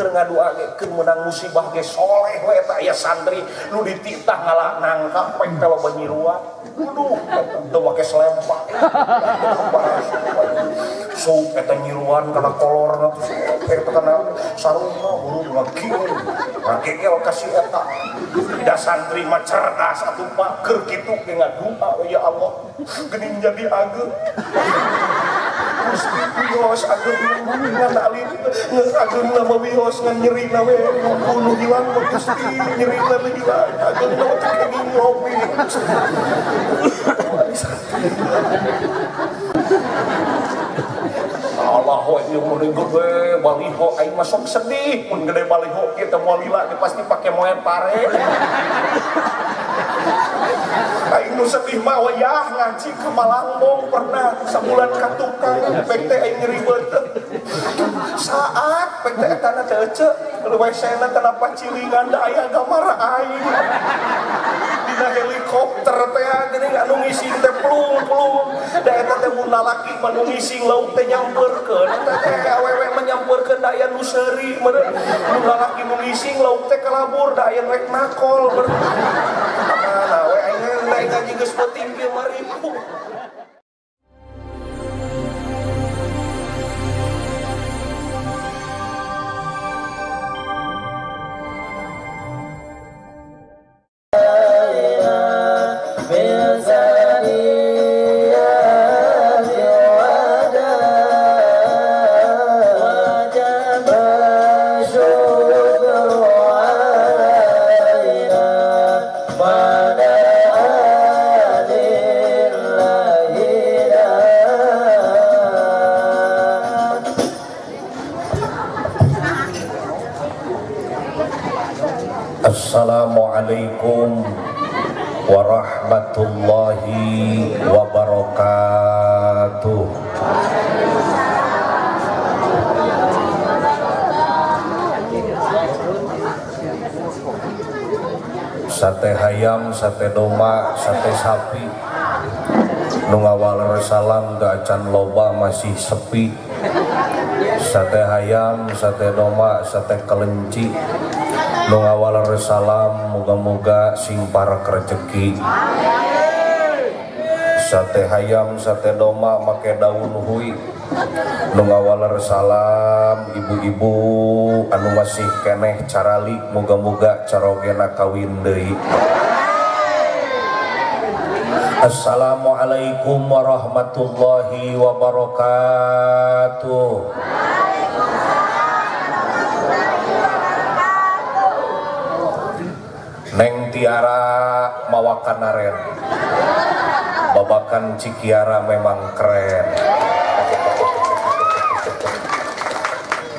Keur ngadua ge keur meunang musibah ge soleh we eta aya santri nu dititah ngalah nangkap pek teh loba nyiruan. Aduh, teu make selempak. Sup eta nyiruan kana kolorna eta kana sarungna buru ngagieu. Ngagegel ka si eta. Da santri mah cerdas atuh Pak, keur kitu ge ngadua we ya Allah. Geuning jadi ageung. Gusti wios ageung ngan alit geus ageungna mah wios ngan nyerina we nu hilang mah Gusti nyerina nu hilang ageungna mah teu kenging ngopi. Allah we ieu mun gede baliho aing mah sok sedih mun gede baliho kieu teh moal lila pasti pake moe pare. Aing nu sedih mah wayah ngaji ke Malangbong pernah sabulan ka tukang pek teh aing nyeri beuteung. Saat pek teh etana teh eceu WC-na teh pacilingan da aya gambar aing. Dina helikopter teh geuning anu ngising teh plung-plung. Da eta teh mun lalaki mah nu ngising lauk teh nyampeurkeun eta teh awewe mah nyampeurkeun da aya nu seuri meureun. Mun lalaki nu ngising lauk teh kalabur da aya rek nakol meureun. Mana we aing naik ngaji geus penting kieu mah ribu. Assalamualaikum warahmatullahi wabarakatuh. Sate hayam, sate domba, sate sapi. Nu ngawaler salam da acan loba masih sepi. Sate hayam, sate domba, sate kelenci. Nu ngawaler salam moga-moga sing parek rejeki. Sate hayam, sate domba make daun hui. Nu ngawaler salam ibu-ibu anu masih keneh caralik moga-moga carogena kawin deui. Assalamualaikum warahmatullahi wabarakatuh. Neng Tiara mawakan naren, babakan Cikiara memang keren.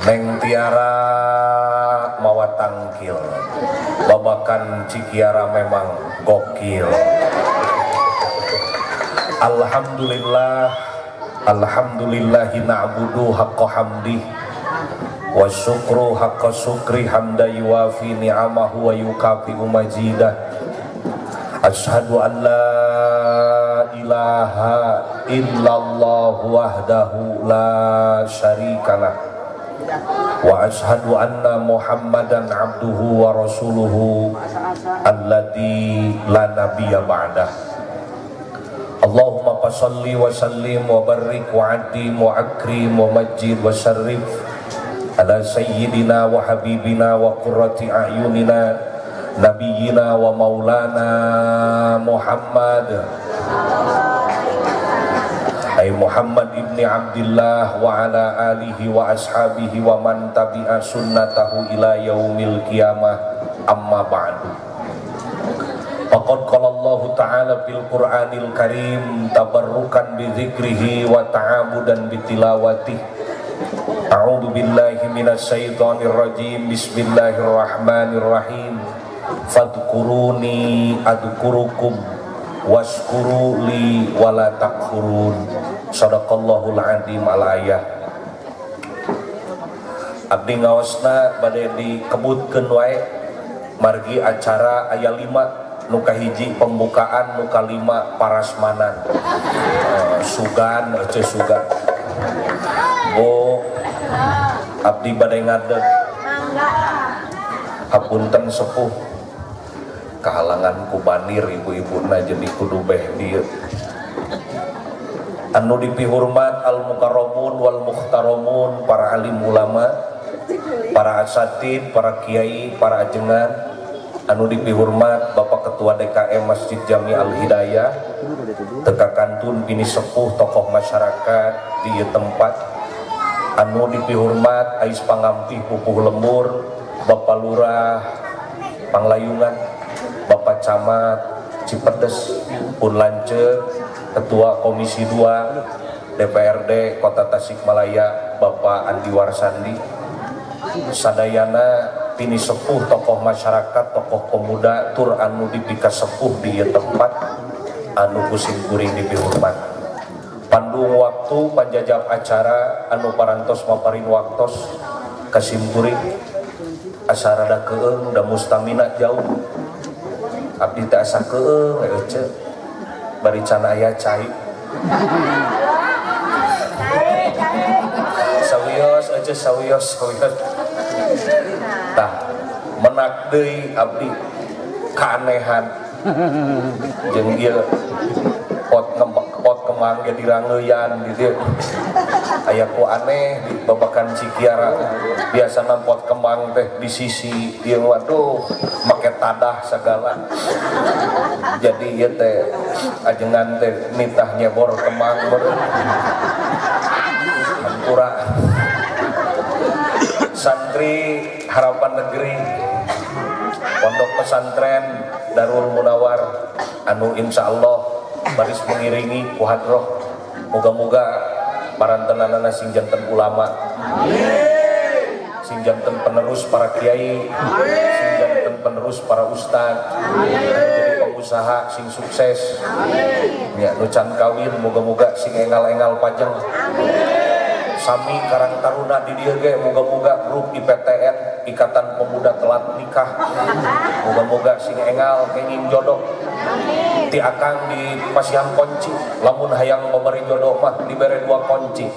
Neng Tiara mawa tangkil, babakan Cikiara memang gokil. Alhamdulillah, alhamdulillahi na'budu haqqa hamdih wa syukru haqqa syukri hamda yuwafi ni'amahu wa yukafi'u majidah. Ashhadu an la ilaha illallah wahdahu la syarikalah wa ashhadu anna muhammadan abduhu wa rasuluhu alladzi la nabiyya ba'dah. Allahumma salli wa sallim wa barik wa addim wa akrim wa majid wa syarrif ala sayyidina wa habibina wa qurrati a'yunina nabiyyina wa maulana Muhammad ay Muhammad ibni Abdillah wa ala alihi wa ashabihi wa man tabi'a sunnatahu ila yaumil qiyamah. Amma ba'du. Faqad qala Allahu ta'ala fil Qur'anil Karim tabarrukan bi dzikrihi wa ta'abudan bi tilawatihi. A'udzu billahi minasyaitonir rajim. Bismillahirrahmanirrahim. Fadhkuruni adhkurukum washkuru li wala takfurun. Shadaqallahul azim al ayah. Abdi ngaosna bade dikebutkeun wae margi acara aya 5. Nu kahiji pembukaan, nu kalima parasmanan. Sugan, ece sugan. Bu, abdi bade ngadeg. Hapunten sepuh kahalangan ku banir ibu-ibuna jadi kudu beh dieu. Anu dipihormat al mukarramun wal muhtaramun, para alim ulama, para asatid, para kiai, para ajengan. Anu dipihormat Bapak Ketua DKM Masjid Jami Al Hidayah, teka kantun bini sepuh tokoh masyarakat di tempat. Anu dipihormat ais pangampih pupuh lembur, Bapak Lurah Panglayungan, Bapak Camat Cipedes pun lanceuk, Ketua Komisi 2 DPRD Kota Tasikmalaya Bapak Andi Warsandi, sadayana pini sepuh tokoh masyarakat, tokoh pemuda tur anu dipika sepuh di tempat anu pusing kuring dipihormat. Pandung waktu panjajab acara anu parantos maparin waktos kasimkuring asa rada keung da mustamina jauh. Abdi teh asa keung ece bari can aya cai. Sawios ece sawios sawios. Tah menak deui abdi keanehan jeung ieu pot kemang ge dirangeuyan di dieu. Aya ku aneh di babakan Cikiara biasana pot kembang teh di sisi ieu waduh make tadah segala. Jadi ieu teh ajengan teh nitah nyebor kembang beureum. Hampura. Santri Harapan Negeri Pondok Pesantren Darul Munawar anu insyaallah baris mengiringi ku hadroh. Moga-moga parantenanana sing janten ulama, amin. Sing janten penerus para kiai, amin. Sing janten penerus para ustad, amin. Jadi pengusaha sing sukses, amin. Ya nu can kawin moga-moga sing engal-engal pajeng, amin. Sami Karang Taruna di dieu ge moga-moga grup IPTN Ikatan Pemuda Telat Nikah, moga-moga sing engal kenging jodoh. Ti akang di pasihan kunci, lamun hayang memberi jodoh mah dibere dua kunci,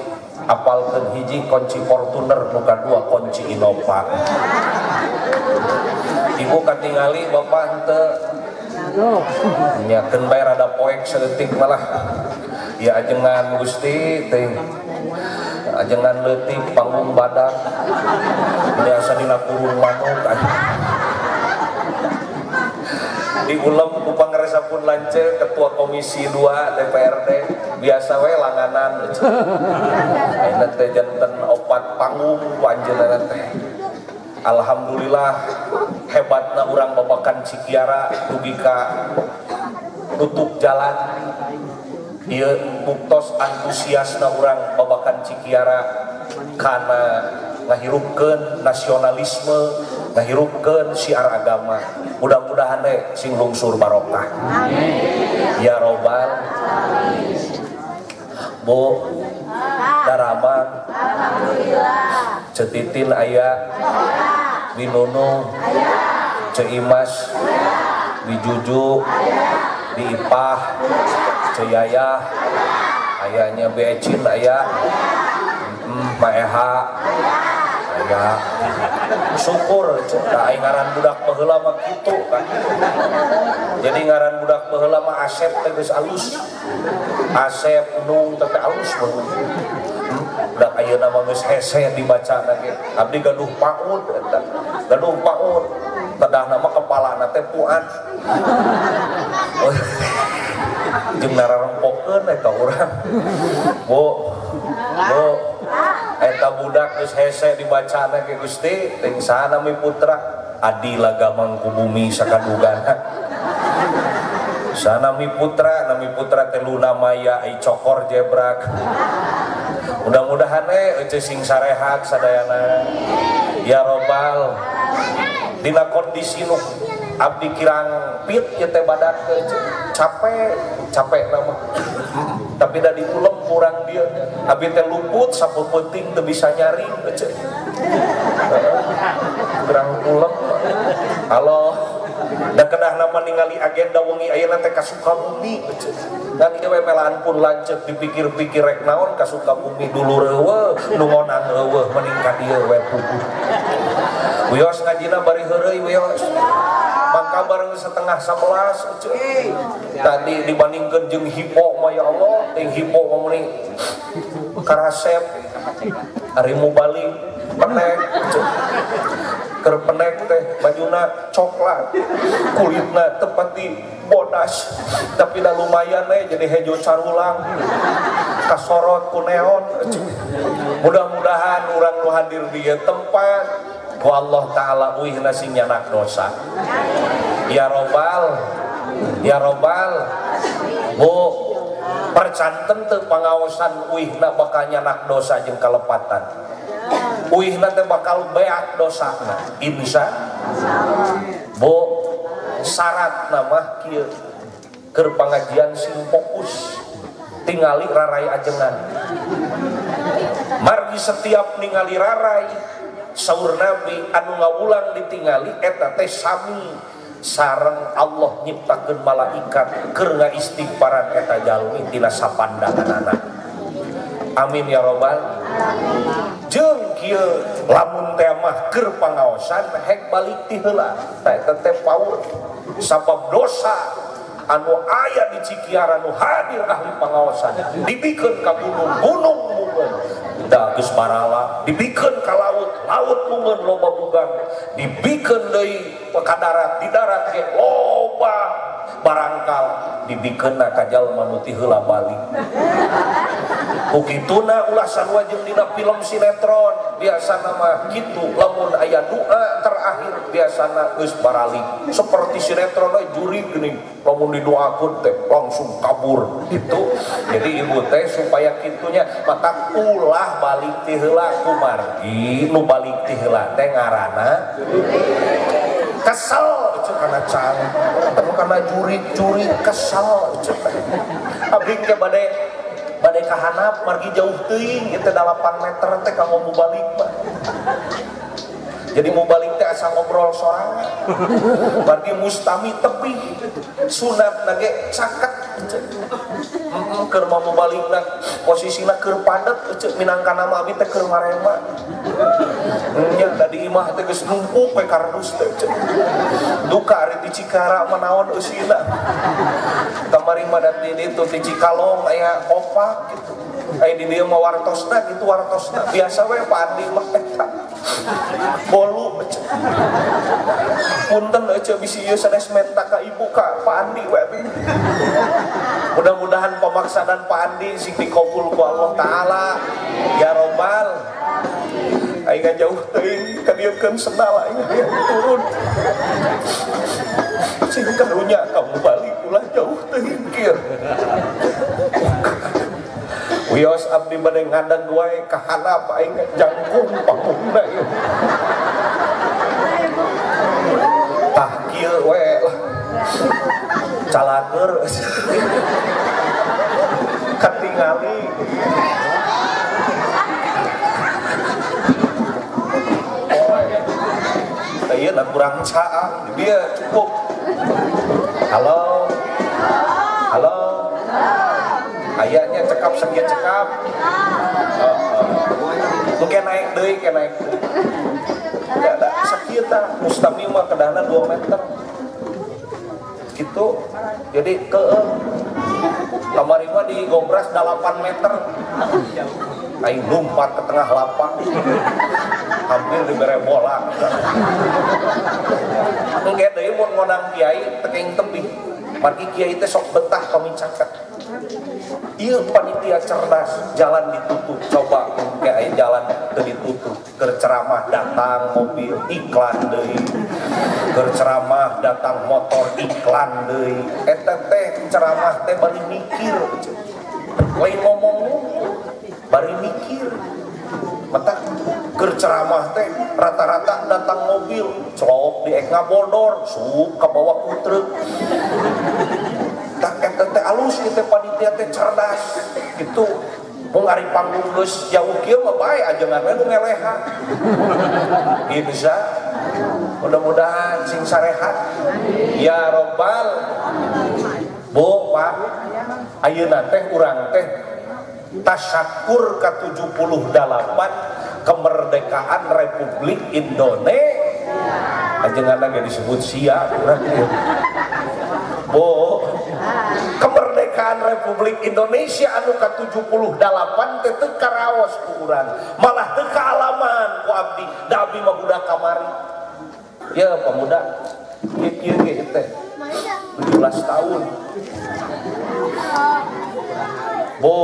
apalkeun hiji kunci Fortuner nu kadua kunci Innova. Ibu katingali bapak henteu nyakeun bae rada poek saeutik malah. Ya ajengan Gusti teh ajengan leutik panggung badak biasa dina kurung manuk. Diulem ku pangresa pun lanceuk Ketua Komisi 2 DPRD biasa we langanan. Ayeuna teh janten opat panggung ku anjeunna teh. Alhamdulillah hebatna urang babakan Cikiara dugi ka nutup jalan. Ieu buktos antusiasna urang babakan Cikiara kana ngahirupkeun nasionalisme, ngahirupkeun syiar agama. Mudah-mudahan deh sing lungsur barokah. Amin. Ya robbal alamin. Bu Darama, alhamdulillah. Cetitin aya, Binunu, Ceimas, Bijuju, Biipah, Ceyayah, ayahnya Becin aya, Maeha, aya. Syukur da aing ngaran budak baheula mah kitu kan. Jadi ngaran budak baheula mah Asep teh geus alus. Asep Nung teh alus baheula. Budak ayeuna mah geus hese dibacana ge. Abdi gaduh paud eta. Gaduh paud. Tedahna mah kepalana teh puan. Jeung nararempokeun eta urang. Bu. Bu. Eta budak geus hese dibacana ge Gusti, teh saha nami putra Adila Gamang ku bumi sakadugana. Sanami putra, nami putra teh Luna Maya ai cokor jebrak. Mudah-mudahan ece sing sarehat sadayana. Ya robbal. Dina kondisi nu abdi kirang pit ieu teh badan teh capek, capek nama. Tapi da diulem kurang dia. Abdi teh luput sapeupeting teu bisa nyaring ece. Kurang ulem. Halo. Da kedah nama ningali agenda wengi ayeuna teh ka Sukabumi ece. Dan ieu we melaan pun lanceuk dipikir-pikir rek naon ka Sukabumi dulur eueuh, nu ngonang eueuh mending ka dieu we puguh. Wios ngajina bari heureuy wios. Mangka bareng 10:30 tadi dibandingkeun jeung hipo mah ya Allah, ting hipo mah meuni karasep ari mubalik penek keur penek teh bajuna coklat, kulitna tepati bodas, tapi dah lumayan eh jadi hejo carulang kasorot ku neon. Mudah-mudahan urang nu hadir di tempat ku Allah Ta'ala uihna sing nyanak dosa. Ya robbal, ya robbal. Bu, percanten teu pangaosan uihna bakal nyanak dosa jeung kalepatan. Uihna teh bakal beak dosana. Insya Bu, syarat mah kieu keur pangajian sing fokus tingali rarai ajengan. Margi setiap ningali rarai saur Nabi anu ngawulang ditingali eta teh sami sareng Allah nyiptakeun malaikat keur ngaistighfaran eta jalmi tina sapandanganana. Amin ya robbal. Jeung kieu lamun teh mah keur pangaosan hek balik ti heula tah eta teh paur sabab dosa anu aya di Cikiara anu hadir ahli pangaosan dibikeun ka gunung, gunung mungeun da geus barala, dibikeun ka laut, laut mungeun loba bugang, dibikeun deui ka darat, di darat ge loba barangkal, dibikeunna ka jalma nu ti heula balik. Ku kituna ulah sarua jeung dina film sinetron biasana mah kitu lamun aya doa terakhir biasana geus baralik seperti sinetron we juri geuning lamun didoakeun teh langsung kabur gitu. Jadi ibu teh supaya kitunya maka ulah balik ti heula kumargi nu balik ti heula teh ngaranna kesel itu karena cang karena jurik-jurik kesel itu abdi ke badai badai kahanap margi jauh teuing itu 8 meter teh kanggo mubalik mah. Jadi mubalik teh asa ngobrol sorangan margi mustami tepi sunat nage caket keur mau mubalikna posisina keur padet ece minangkana mah abi teh keur marema nya da di imah teh geus numpuk we kardus teh ece duka ari di Cikara mah naon eusina kamari mah da di ditu di Cikalong aya opak gitu aya di dieu mah wartosna gitu wartosna biasa we Pak Andi mah eta bolu ece punten ece bisi ieu sanes menta ka ibu ka Pak Andi we abi. Mudah-mudahan pemaksadan Pak Andi sing dikabul ku Allah Ta'ala ya robbal. Aing jauh teuing kadieukeun sendal aing turun. Sing karunya kamu balik ulah jauh teuing kieu. Wios abdi bade ngadeg wae ka handap aing jangkung pangungna ieu. Tah kieu we lah. Calager katingali oh, iya kurang caang dia cukup. Halo halo ayahnya cekap sekian cekap mungkin naik deui kayak naik deui ada sakieu tah mustami mah kedahna 2 meter gitu. Jadi ke kamari mah di Gobras 8 meter aing lompat ke tengah lapang hampir dibere bola. Engke deui mun ngondang kiai teu tepi margi kiai teh sok betah pamicaket. Ieu panitia cerdas jalan ditutup coba engke aya jalan teu ditutup keur ceramah datang mobil iklan deui keur ceramah datang motor iklan deui eta teh ceramah teh bari mikir lain ngomong bari mikir mata keur ceramah teh rata-rata datang mobil celok di ek ngabodor sup ka bawa ku truk tak eta teh alus ieu teh panitia teh cerdas gitu. Mung ari panggung geus jauh kieu mah bae ajengan we nu ngelehan. Ieu bisa mudah-mudahan sing sarehat ya robbal. Bu Pak ayeuna teh urang teh tasyakur ka 78 kemerdekaan Republik Indonesia. Ajengan ge disebut sia urang ieu. Bo, kemerdekaan Republik Indonesia anu ka-78 teh teu karaos ku urang, malah teu kaalaman ku abdi, da abdi mah budak kamari. Ya pemuda, kieu ge teh 17 tahun. Bo,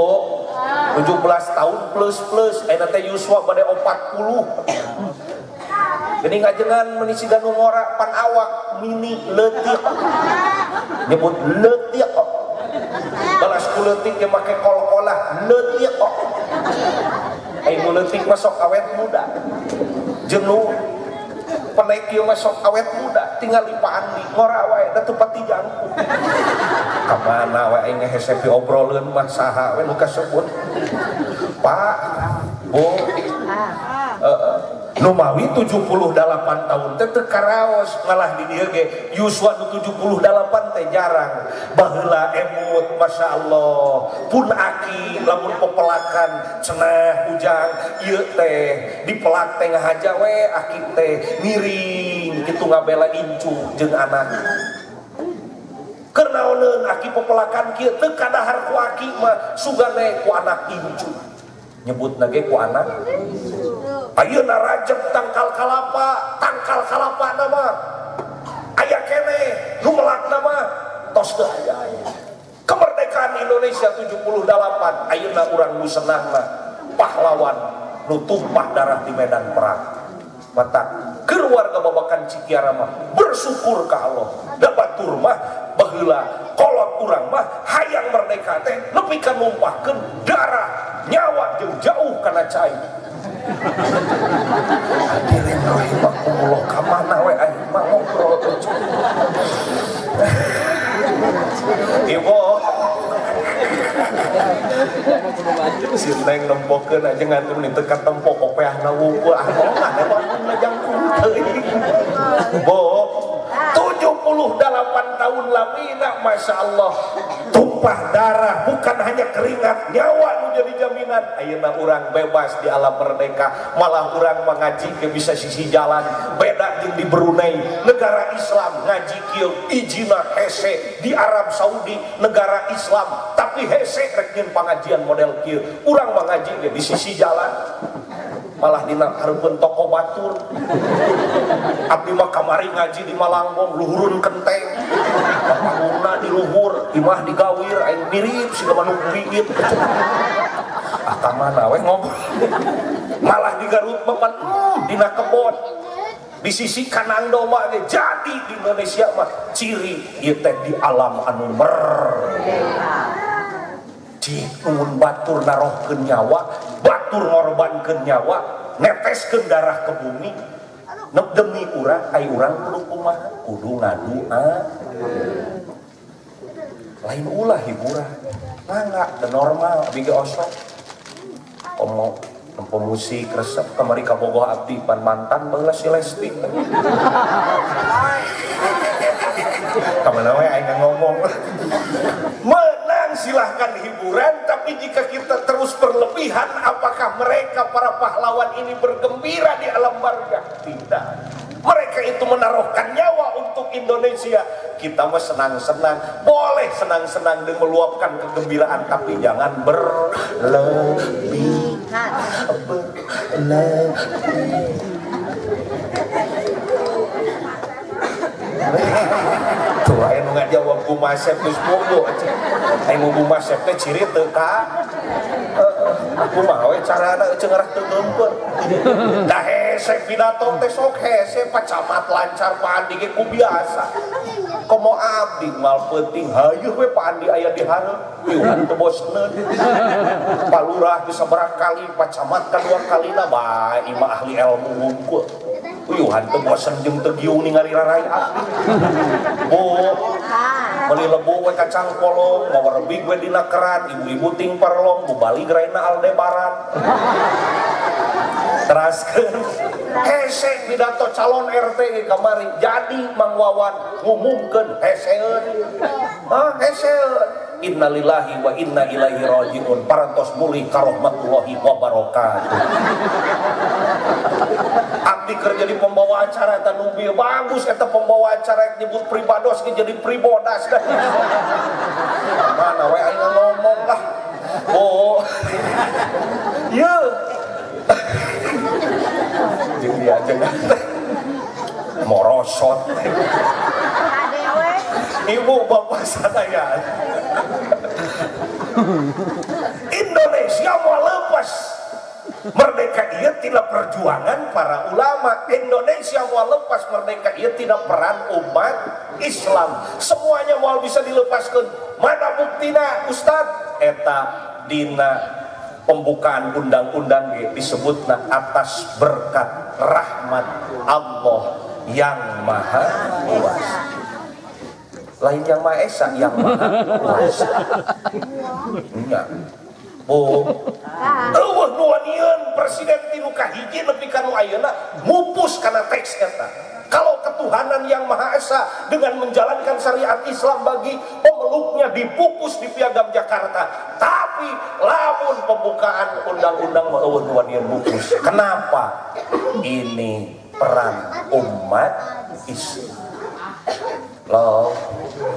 17 tahun plus-plus, ayeuna teh yuswa bade 40. Geuning ajengan meuni siga nu ngora pan awak mini leutik. Nyebut leutik kok. Balas ku leutik ge make kol-kolah leutik kok. Ai nu leutik mah sok awet muda. Jeung nu penek ieu mah sok awet muda, tinggal Pak Andi ngora wae da teu pati jangkung. Ka mana wae aing ngehese piobrolkeun mah saha we nu kasebut. Pak, Bu, Numawi 78 tahun teh teu karaos malah di dieu ge yuswa nu 78 teh jarang. Baheula emut masyaallah pun aki lamun pepelakan cenah ujang ieu teh dipelak teh ngahaja we aki teh miring kitu ngabela incu jeung anak. Keur naoneun aki pepelakan kieu teu kadahar ku aki mah sugane ku anak incu. Nyebutna ge ku anak. Ayeuna rajeb tangkal kalapa nama aya keneh nu melakna mah tos teu aya. Kemerdekaan Indonesia 78 ayeuna urang nu senangna pahlawan nu tumpah darah di medan perang. Mata keluarga babakan Cikiara mah bersyukur ka Allah. Da batur mah baheula kolot urang mah hayang merdeka teh nepi ka numpahkeun darah nyawa jeung jauh kana cai. Hadirin rahimakumullah, ka mana we aing mah ngobrol teh. Ibu si neng nempokeun aja ngantum teu katempo kopeahna wungkul ah mah wangunna jangkung teuing. Bo 78 tahun lamina Masya Allah tumpah darah bukan hanya keringat nyawa nu jadi jaminan. Ayeuna urang bebas di alam merdeka, malah urang mengaji ke bisa sisi jalan beda jeung di Brunei negara Islam ngaji kieu ijina hese di Arab Saudi negara Islam tapi hese rek nyeun pangajian model kieu urang mengaji ke di sisi jalan malah dina hareupeun toko batur. Abdi mah kamari ngaji di Malangbong luhurun kenteng panggungna di luhur imah digawir aing mirip siga manuk biit. Ah ka mana we ngobrol malah di Garut mah pan dina kebon di sisi kanan doma ge jadi di Indonesia mah ciri ieu teh di alam anu merdeka. Cik nuhun batur narohkeun nyawa, batur ngorbankeun nyawa, neteskeun darah ke bumi. Demi urang, ai urang kudu kumaha? Kudu ngadua. Lain ulah hiburan. Mangga teu normal abdi ge osok. Komo nempo musik resep kamari ka bogoh abdi pan mantan baheula si Lesti. Ka mana we aing ngomong. Menang silahkan hiburan, tapi jika kita terus berlebihan, apakah mereka para pahlawan ini bergembira di alam barzah? Tidak. Mereka itu menaruhkan nyawa untuk Indonesia. Kita mah senang-senang, boleh senang-senang dan meluapkan kegembiraan, tapi jangan berlebihan. Berlebihan. Tuh aya nu ngajawab ku Masep geus bogo aja. Aing ku Masep teh ciri teu ka. Kumaha we carana euceung ngarah teu geumpeur. Da hese pidato teh sok hese Pak Camat lancar Pak Andi ge ku biasa. Komo abdi mal peuting hayeuh we Pak Andi aya di hareup. Iuhan teu boseneun. Pak Lurah bisa sabaraha kali, Pak Camat kadua kalina bae imah ahli ilmu hungkul. Uyuhan teu bosen jeung teu giung ningali rarai abdi. Bu, meuli lebu we kacang polong, mawa rebig we dina keran, ibu-ibu ting parlong, bubali geraina Aldebaran. Teraskeun hese pidato calon RT kamari jadi Mang Wawan ngumumkeun heseun. Hah, heseun. Innalillahi wa inna ilaihi rajiun. Parantos mulih karahmatullahi wabarakatuh. Abdi kerja di pembawa acara eta nu bagus eta pembawa acara yang nyebut pribados ge jadi pribodas. Mana we aing ngomong lah. Oh. Ye. Jeung dia jeung morosot. Ibu bapak sadaya. Indonesia mau lepas merdeka ieu tina perjuangan para ulama. Indonesia mau lepas merdeka ieu tina peran umat Islam. Semuanya mau bisa dilepaskan. Mana buktina Ustad? Eta dina pembukaan undang-undang disebutna atas berkat rahmat Allah yang Maha Kuasa. Lain yang Maha Esa, yang Maha Kuasa. Nya. Oh. Eueuh nu wanieun presiden ti nu kahiji nepi ka nu ayeuna mupus kana teks eta. Kalau ketuhanan yang Maha Esa dengan menjalankan syariat Islam bagi pemeluknya dipupus di Piagam Jakarta. Tapi lamun pembukaan undang-undang mah eueuh nu wanieun mupus. Kenapa? Ini peran umat Islam. Loh,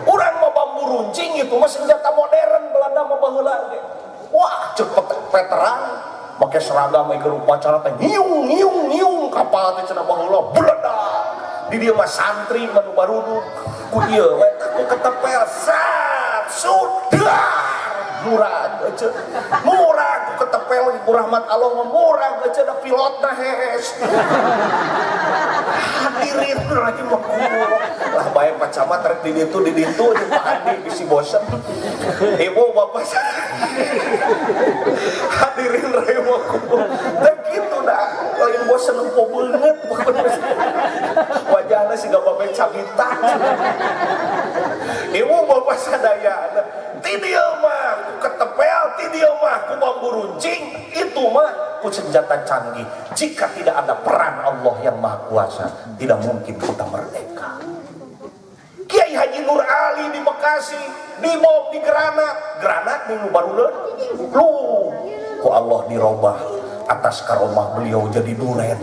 urang mah bambu runcing itu mah senjata modern Belanda mah baheula ge. Wah, cepet veteran make seragam keur upacara teh nyiung nyiung nyiung kapal teh cenah baheula beledak. Di dieu mah santri mah nu baruduk ku ieu we ku ketepel sat sudah murah aja. Murah ku ketepel ku rahmat Allah mah murah aja da pilotna hees. Hadirin rahimakumullah. Lah bae Pak Camat rek di ditu jeung Pak Andi bisi bosen. Ibu bapak hadirin rahimakumullah. Teh kitu da lain bosen empo beungeut wajahna siga babe cabita. Ibu bapak sadayana ti dieu mah ku ketepel, ti dieu mah ku bambu runcing, itu mah ku senjata canggih. Jika tidak ada peran Allah yang Maha Kuasa, tidak mungkin kita merdeka. Kiai Haji Nur Ali di Bekasi dibom di granat, granat minggu baruleun. Lu ku Allah dirobah atas karomah beliau jadi duren.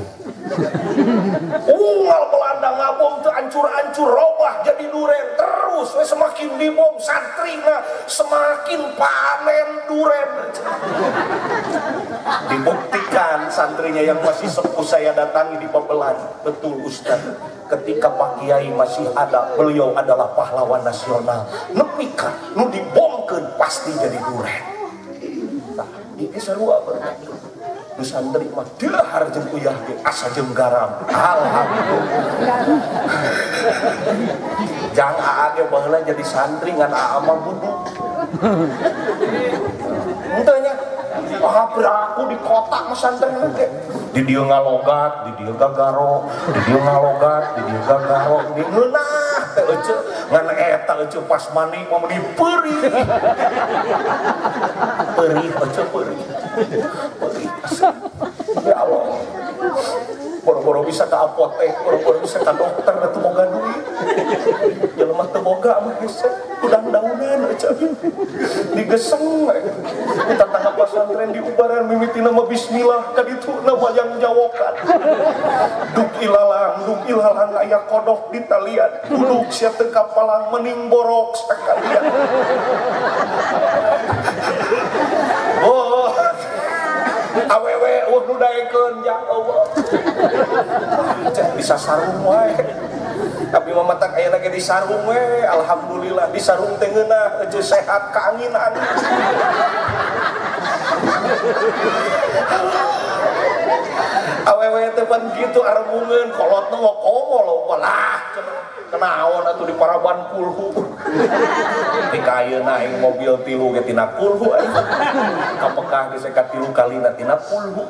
Unggal Belanda ngabom tuh ancur-ancur robah jadi duren terus we semakin dibom santrina semakin panen duren. Dibuktikan santrinya yang masih sepuh saya datangi di Babelan, betul Ustaz, ketika Pak Kiai masih ada, beliau adalah pahlawan nasional. Nepi ka nu dibomkeun pasti jadi duren. Nah, iki sarua berarti. Nu santri mah dahar jeung uyah ge asa jeung garam. Alhamdulillah. Jang aa ge baheula jadi santri ngan aa mah buduk. Henteu nya. Ah beraku di kota mah santri ge. Di dieu ngalogat, di dieu gagaro, di dieu ngalogat, di dieu gagaro, di ngeunah teh euceu ngan eta euceu pas mandi mah meuni peurih. Peurih euceu peurih. Peurih. Ya Allah. Boro-boro bisa ke apotek, boro-boro bisa ke dokter teu boga duit. Jelema teu boga mah hese, udang-daunan euceu. Digeseng we. Tetangga pasantren diubaran mimitina mah bismillah ka ditu nama yang jawokan. Duk ilalang aya kodok di talian. Duduk sia teu kapalang mending borok sakalian. Oh. Awewe eueuh nu daekeun ya Allah. Cek bisa sarung wae. Tapi mah matak ayeuna ge disarung we, alhamdulillah disarung teh ngeunah eueuh sehat kaanginan. Awewe teh pan kitu aremungeun kolotna mah komo loba lah kenaon atuh di paraban kulhu. Di kayeuna aing mobil tilu ge tina kulhu aing. Kapekah geus ka tilu kalina tina kulhu.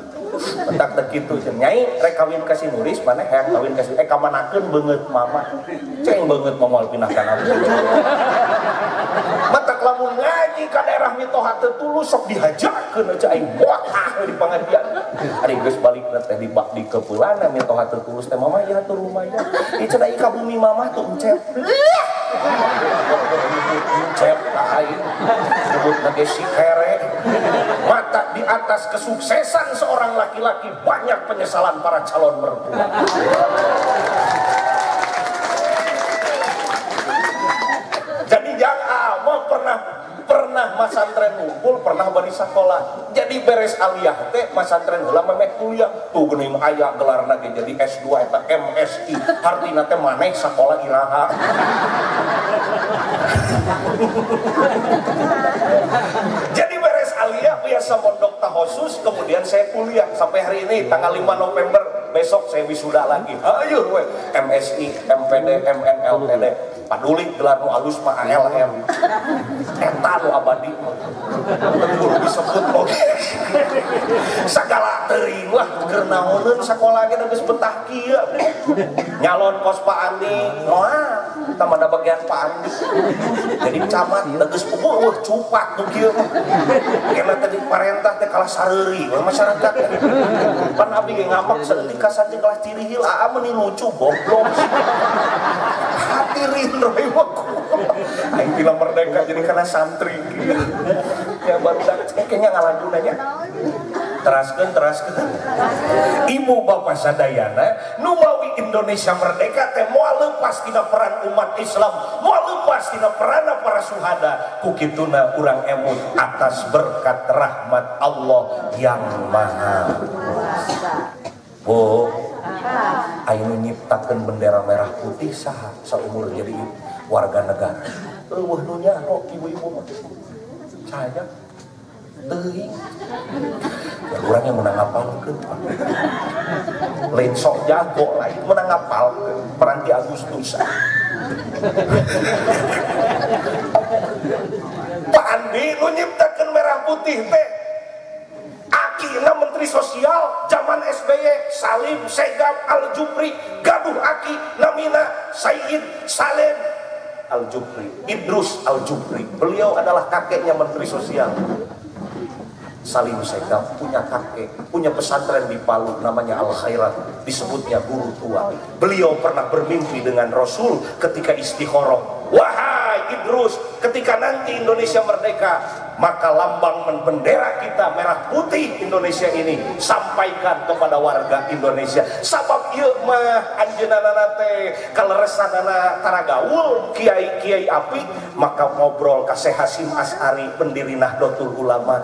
Mentak teh kitu cenah nyai rek kawin ka si Nuris maneh hayang kawin ka si kamanakeun beungeut mama. Ceng beungeut mama moal pindah kana. Matak lamun ngaji ka daerah mitoha teu tulus sok dihajakeun aja aing motah di pangajian. Ari geus balikna teh di di kepeulana mitoha teu tulus teh mama ya hatur lumayan. Ieu cenah ieu ka bumi mama tuh encep. Encep ka aing. Disebut lagi si kere. Mata di atas kesuksesan seorang laki-laki banyak penyesalan para calon mertua. Jadi jangan mau pernah masantren ngumpul, pernah bari sekolah. Jadi beres aliyah teh masantren heula memeh kuliah. Tuh geuning aya gelarna ge jadi S2 eta MSI. Hartina teh maneh sakola iraha. Jadi beres aliyah biasa mondok tahosus, kemudian saya kuliah sampai hari ini tanggal 5 November besok saya wisuda lagi. Ayo we MSI, MPD, MNLTD. Paduli gelar nu alus mah ALM. Eta nu abadi mah. Kudu disebut oge. Sagala teuing lah keur naoneun sakola ge geus betah kieu. Nyalon kos Pak Andi, moal eta mah da bagian Pak Andi. Jadi camat geus puguh cupak nu kieu mah. Kena tadi parentah teh kalah sareuri we masyarakat. Pan abdi ge ngamak saeutik ka santri kelas cirihil aa meuni lucu goblok. Hatirin roy waku. Aing bila merdeka jadi karena santri. Ya baru kayaknya ngalanjut aja. Teraskeun. Ibu bapak sadayana nu mawi Indonesia merdeka teh moal leupas tina peran umat Islam, moal leupas tina peran para suhada. Ku kituna urang emut atas berkat rahmat Allah yang Maha Kuasa. Bu, ayo nyiptakeun bendera merah putih saha saumur jadi warga negara. Eueuh nu nyaho ibu-ibu mah. Saya teuing. Urang yang menang ngapalkeun. Lain sok jago lain menang ngapalkeun peranti Agustus. Pak Andi nu nyiptakeun merah putih teh Akina Menteri Sosial zaman SBY Salim Segaf Al Jufri gaduh aki namina Sayyid Salim Al Jufri, Idrus Al Jufri. Beliau adalah kakeknya Menteri Sosial. Salim Segaf punya kakek, punya pesantren di Palu namanya Al Khairat, disebutnya guru tua. Beliau pernah bermimpi dengan Rasul ketika istikharah. Wahai Idrus, ketika nanti Indonesia merdeka, maka lambang bendera kita merah putih Indonesia ini sampaikan kepada warga Indonesia. Sabab ieu mah anjeunna teh kaleresanana taragaul kiai-kiai api, maka ngobrol ka Syekh Hasyim Asy'ari pendiri Nahdlatul Ulama,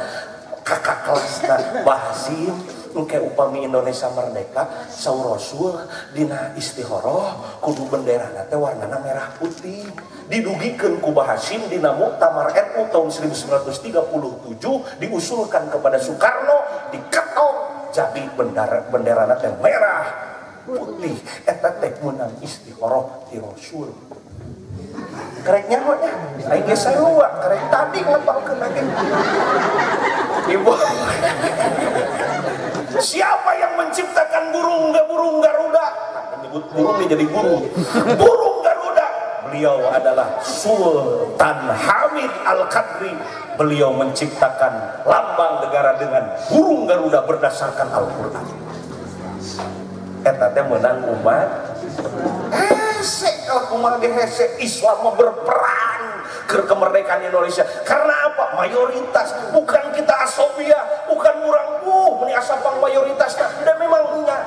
kakak kelasna Bah Hasyim, engke upami Indonesia merdeka saur Rasul dina istikharah kudu benderana teh warnana merah putih. Didugikeun ku Bah Hasyim dina Muktamar NU tahun 1937 diusulkan kepada Soekarno, diketok jadi benderana teh merah putih. Eta teh meunang istikharah ti Rasul. Karek nyaho nya aing ge sarua karek tadi ngapalkeun lagi. Ibu, siapa yang menciptakan burung Garuda? Menyebut burung ini jadi burung. Burung Garuda. Beliau adalah Sultan Hamid Al-Qadri. Beliau menciptakan lambang negara dengan burung Garuda berdasarkan Al-Quran. Eta teh menang umat. Hese kalau kumaha ge hese, Islam berperan ke kemerdekaan Indonesia. Karena apa? Mayoritas, bukan kita asobia, bukan urang meni asapang mayoritas dan memang nya.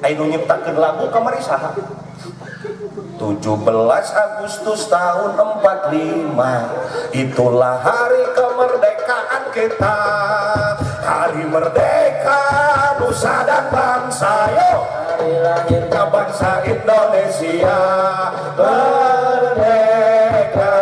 Ayo nyiptakeun lagu kamari saha? 17 Agustus tahun 45, itulah hari kemerdekaan kita. Hari merdeka nusa dan bangsa, yo. Hari lahirnya bangsa Indonesia. Merdeka,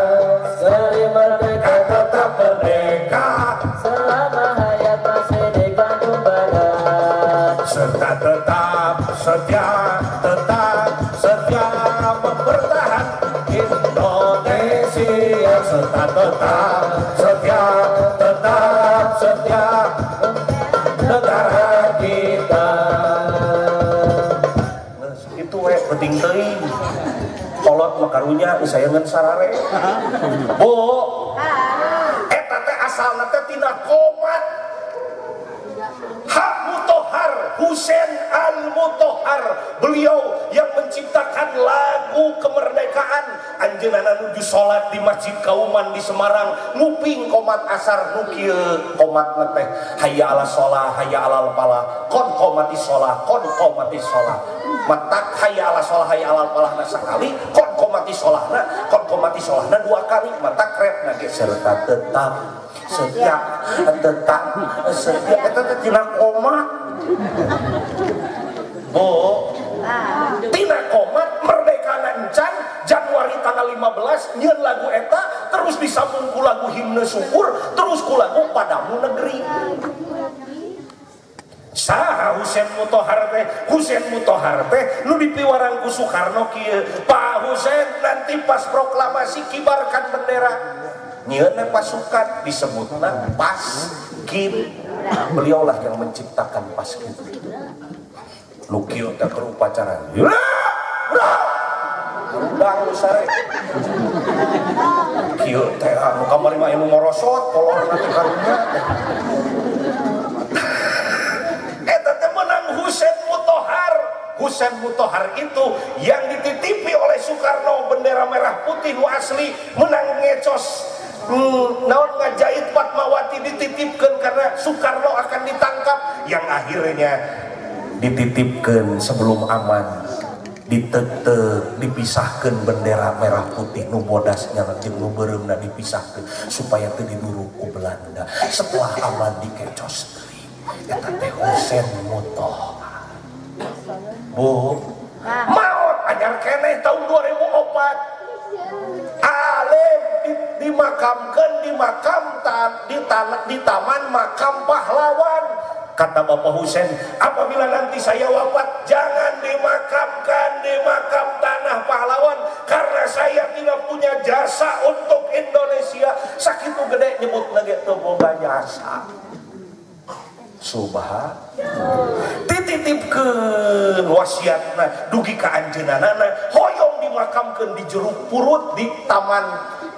seri merdeka, tetap merdeka selama hayat masih dikandung badan. Serta tetap setia, tetap setia mempertahankan Indonesia. Serta tetap setia, tetap setia negara kita. Itu we penting teuing. Kolot mah karunya sayangan sarare. Bu, eta teh asalna teh tina komat. Hak Mutohar, Husein Al-Mutohar, beliau yang menciptakan lagu kemerdekaan Anjeunna nuju salat di Masjid Kauman di Semarang nguping komat asar nu kieu komatna teh hayya ala shalah hayya alal falah kon qomati shalah kon qomati shalah matak hayya ala shalah hayya alal falahna sakali kon qomati sholahna kon qomati sholahna dua kali matak repna ge serta tetap setia tetap setia eta teh tina komat Bu tina komat merdeka encan Januari tanggal 15 nyeun lagu eta terus disambung ku lagu himne syukur terus ku lagu padamu negeri. Saha Husein Muthohar teh? Husein Muthohar teh nu dipiwarang ku Soekarno kieu. Pak Husein nanti pas proklamasi kibarkan bendera. Nyieun pasukan disebutna Paskin. Beliaulah yang menciptakan Paskin. Nu kieu teh keur upacara. Rudang nu sare. Kieu teh anu kamari mah anu morosot kolorna teh karunya. Eta teh menang Husein Muthohar. Husein Muthohar itu yang dititipi oleh Soekarno bendera merah putih nu asli menang ngecos naon ngajahit Fatmawati dititipkan karena Soekarno akan ditangkap yang akhirnya dititipkan sebelum aman ditetek dipisahkan bendera merah putih nu bodasnya jeung nu beureumna dipisahkan supaya teu diburu ku Belanda setelah aman dikecos deui eta teh Husein Muthohar. Bu maot anyar keneh tahun 2004 alim dimakamkan di makam di taman makam pahlawan. Kata Bapak Husein, apabila nanti saya wafat jangan dimakamkan di makam tanah pahlawan karena saya tidak punya jasa untuk Indonesia. Sakitu gede nyebut lagi teu boga jasa. Subhan dititipkeun wasiatna dugi ka anjeunna hoyong dimakamkeun di jeruk purut di taman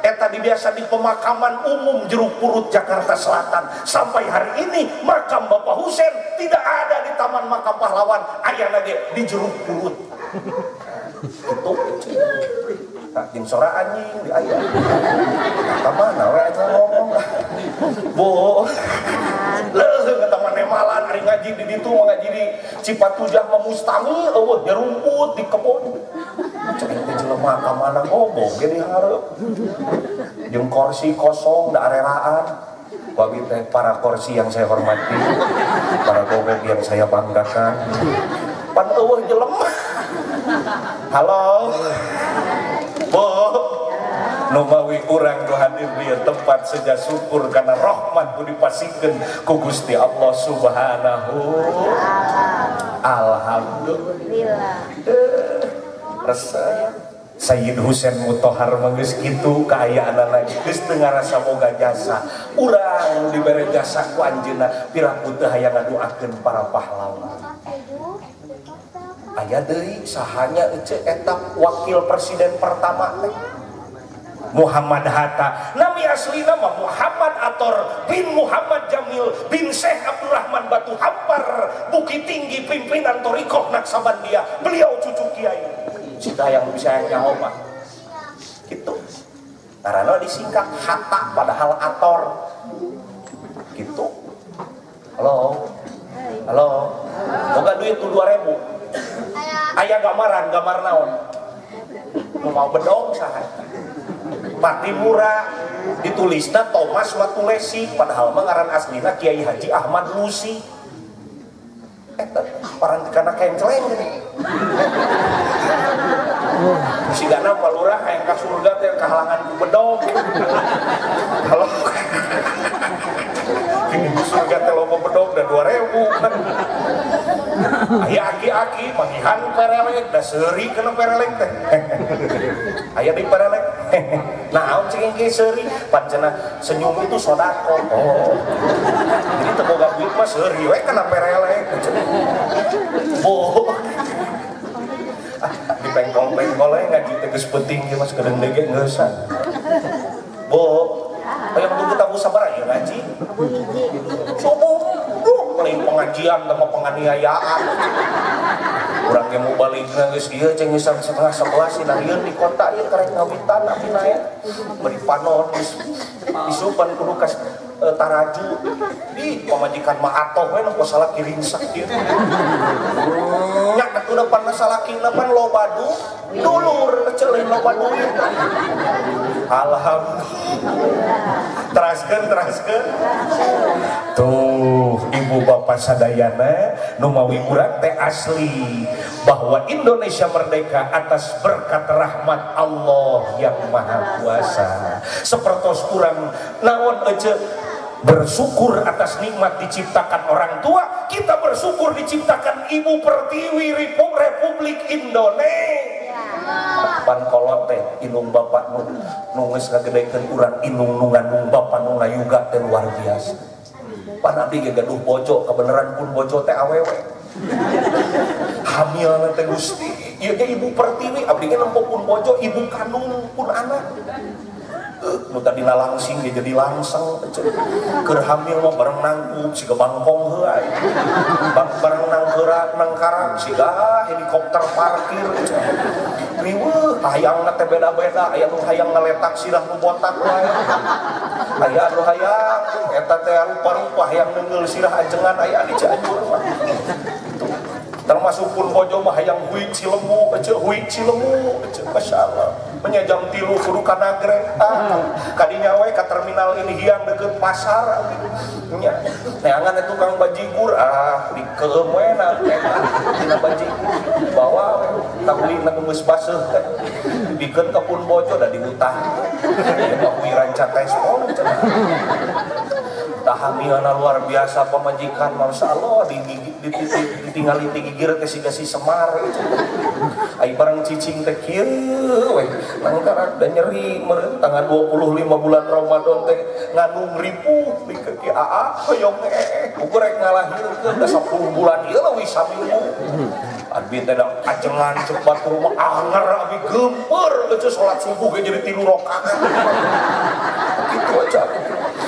eta dibiasa di pemakaman umum Jeruk Purut Jakarta Selatan. Sampai hari ini makam Bapak Husein tidak ada di taman makam pahlawan, ayana ge di Jeruk Purut. Itu tak jeung sora anjing di aya. Ka mana we aja ngomong. Bu. Leuh ka taman nemalan ari ngaji di ditu ngaji di Cipatujah mah mustangi eueuh rumput di kebon. Cek teh jelema ka mana ngomong ge dihareup. Jeung kursi kosong da arelaan. Wabi teh para kursi yang saya hormati, para gogok yang saya banggakan. Pan eueuh jelema. Halo. Bu. Numawi urang nu hadir di tempat seja syukur karena rahmat nu dipasikeun ku Gusti Allah Subhanahu. Alhamdulillah. Resep Sayyid Husein Muthohar mah geus kitu kaayaanana geus teu ngarasa boga jasa. Urang dibere jasa ku anjeunna piraku teu hayang ngaduakeun para pahlawan. Aya deui sahanya ece eta wakil presiden pertama teh Muhammad Hatta. Nami aslina mah Muhammad Ator bin Muhammad Jamil bin Syekh Abdurrahman Batu Hampar Bukit Tinggi pimpinan Thoriqoh Naksabandia. Beliau cucu kiai. Cita yang bisa yang nyaho mah gitu. Karena disingkat Hatta padahal Ator. Gitu. Halo. Halo. Boga duit tuh 2000. Aya gambaran, gambar naon? Nu mau bedong saha? Patimura ditulisna Thomas Matulesi padahal mah ngaran aslina Kiai Haji Ahmad Lusi. Eta parantikana kenceleng gini. Sigana palurah hayang ka surga teh kahalangan ku bedog. Kalau kini surga teh loba bedog da 2000 kan. Aya aki-aki manggihan perelek da seuri kana perelek teh. Aya di perelek. Naon cing ge seuri pancena senyum itu sedekah. Oh. Jadi teu boga duit mah seuri we kana perelek. Oh. Di bengkol-bengkol we ngaji teh geus penting ieu mah sakedeung deui ge ngeusan. Bu, ayo kudu tabu sabar ya ngaji. Subuh, duh, paling pengajian sama penganiayaan. Urang ge mau balikna geus ieu ceng geus 10:30 sinaieun di kota ieu karek ngawitan abdi naek. Bari panon geus isupan kudu ka taraju. Di pamajikan mah atoh we nempo salaki ringsak kieu. Nya atuh depan salakina pan loba dulur ceuleun loba duit. Alhamdulillah. Teraskeun. Tuh ibu bapak sadayana nu mawi urang teh asli bahwa Indonesia merdeka atas berkat rahmat Allah yang Maha Kuasa. Sepertos urang naon aja bersyukur atas nikmat diciptakan orang tua, kita bersyukur diciptakan Ibu Pertiwi Republik Indonesia. Pan kolot teh indung bapak nu geus ngagedekeun urang indung nu ngandung bapak nu ngayuga teh luar biasa. Pan abdi ge gaduh bojo, kebenaran pun bojo teh awewe. Hamilna teh Gusti, ieu ge Ibu Pertiwi, abdi ge nempo pun bojo, ibu kandung pun anak. Nu tadina langsing ge jadi langseng. Keur hamil mah bareng nangkub siga bangkong heula. Bareng nangkerak nangkarak siga helikopter parkir. Riweuh hayangna teh beda-beda, aya nu hayang ngaletak sirah nu botak wae. Aya nu hayang eta teh rupa-rupa hayang neungeul sirah ajengan aya di Cianjur mah. Termasuk pun bojo mah hayang huik cilemu, ece huik cilemu, ece masyaallah. Nya jam 3 kudu ka Nagreg, kadinya we ka terminal ini hiang deket pasar. Nya neangan tukang bajigur, dikeum we na tina bajigur bawa we tahulina geus baseuh teh. Dibikeun ka pun bojo da diutah. Ieu mah hui ranca tespon cenah. Tahamilna luar biasa pamajikan, masyaallah ditinggali ti gigir teh siga si Semar. Ai barang cicing teh kieu we nangkarak da nyeri meureun tanggal 25 bulan Ramadan teh ngandung ripuh pikeun ki aa hoyong ukur rek ngalahirkeun da 10 bulan ieu leuwih saminggu. Abi teh da ajengan ceuk batur mah anger abi geumpeur geus salat subuh ge jadi 3 rakaat. Kitu aja.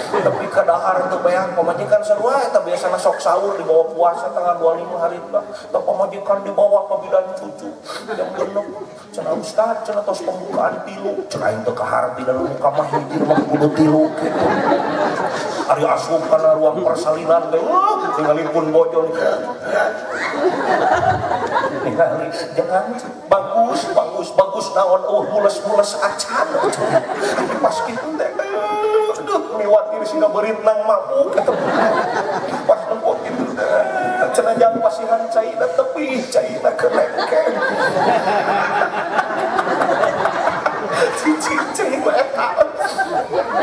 Tapi kadahar teu beak pamajikan sarua eta biasana sok sahur dibawa puasa tanggal 25 hari teh. Tah pamajikan dibawa ka bidan cucu jam 6. Cenah ustad cenah tos pembukaan 3. Cenah aing teu kaharti da muka mah hiji mah kudu 3 kitu. Ari asup kana ruang persalinan teh tingali pun bojo. Ningali jangan bagus bagus bagus naon eueuh mules-mules acan. Pas kitu teh aduh miwatir sehingga berit nang mabuk ketemu pas nempok gitu cenah jang pasihan caina tepi caina kelengkeng cicing eta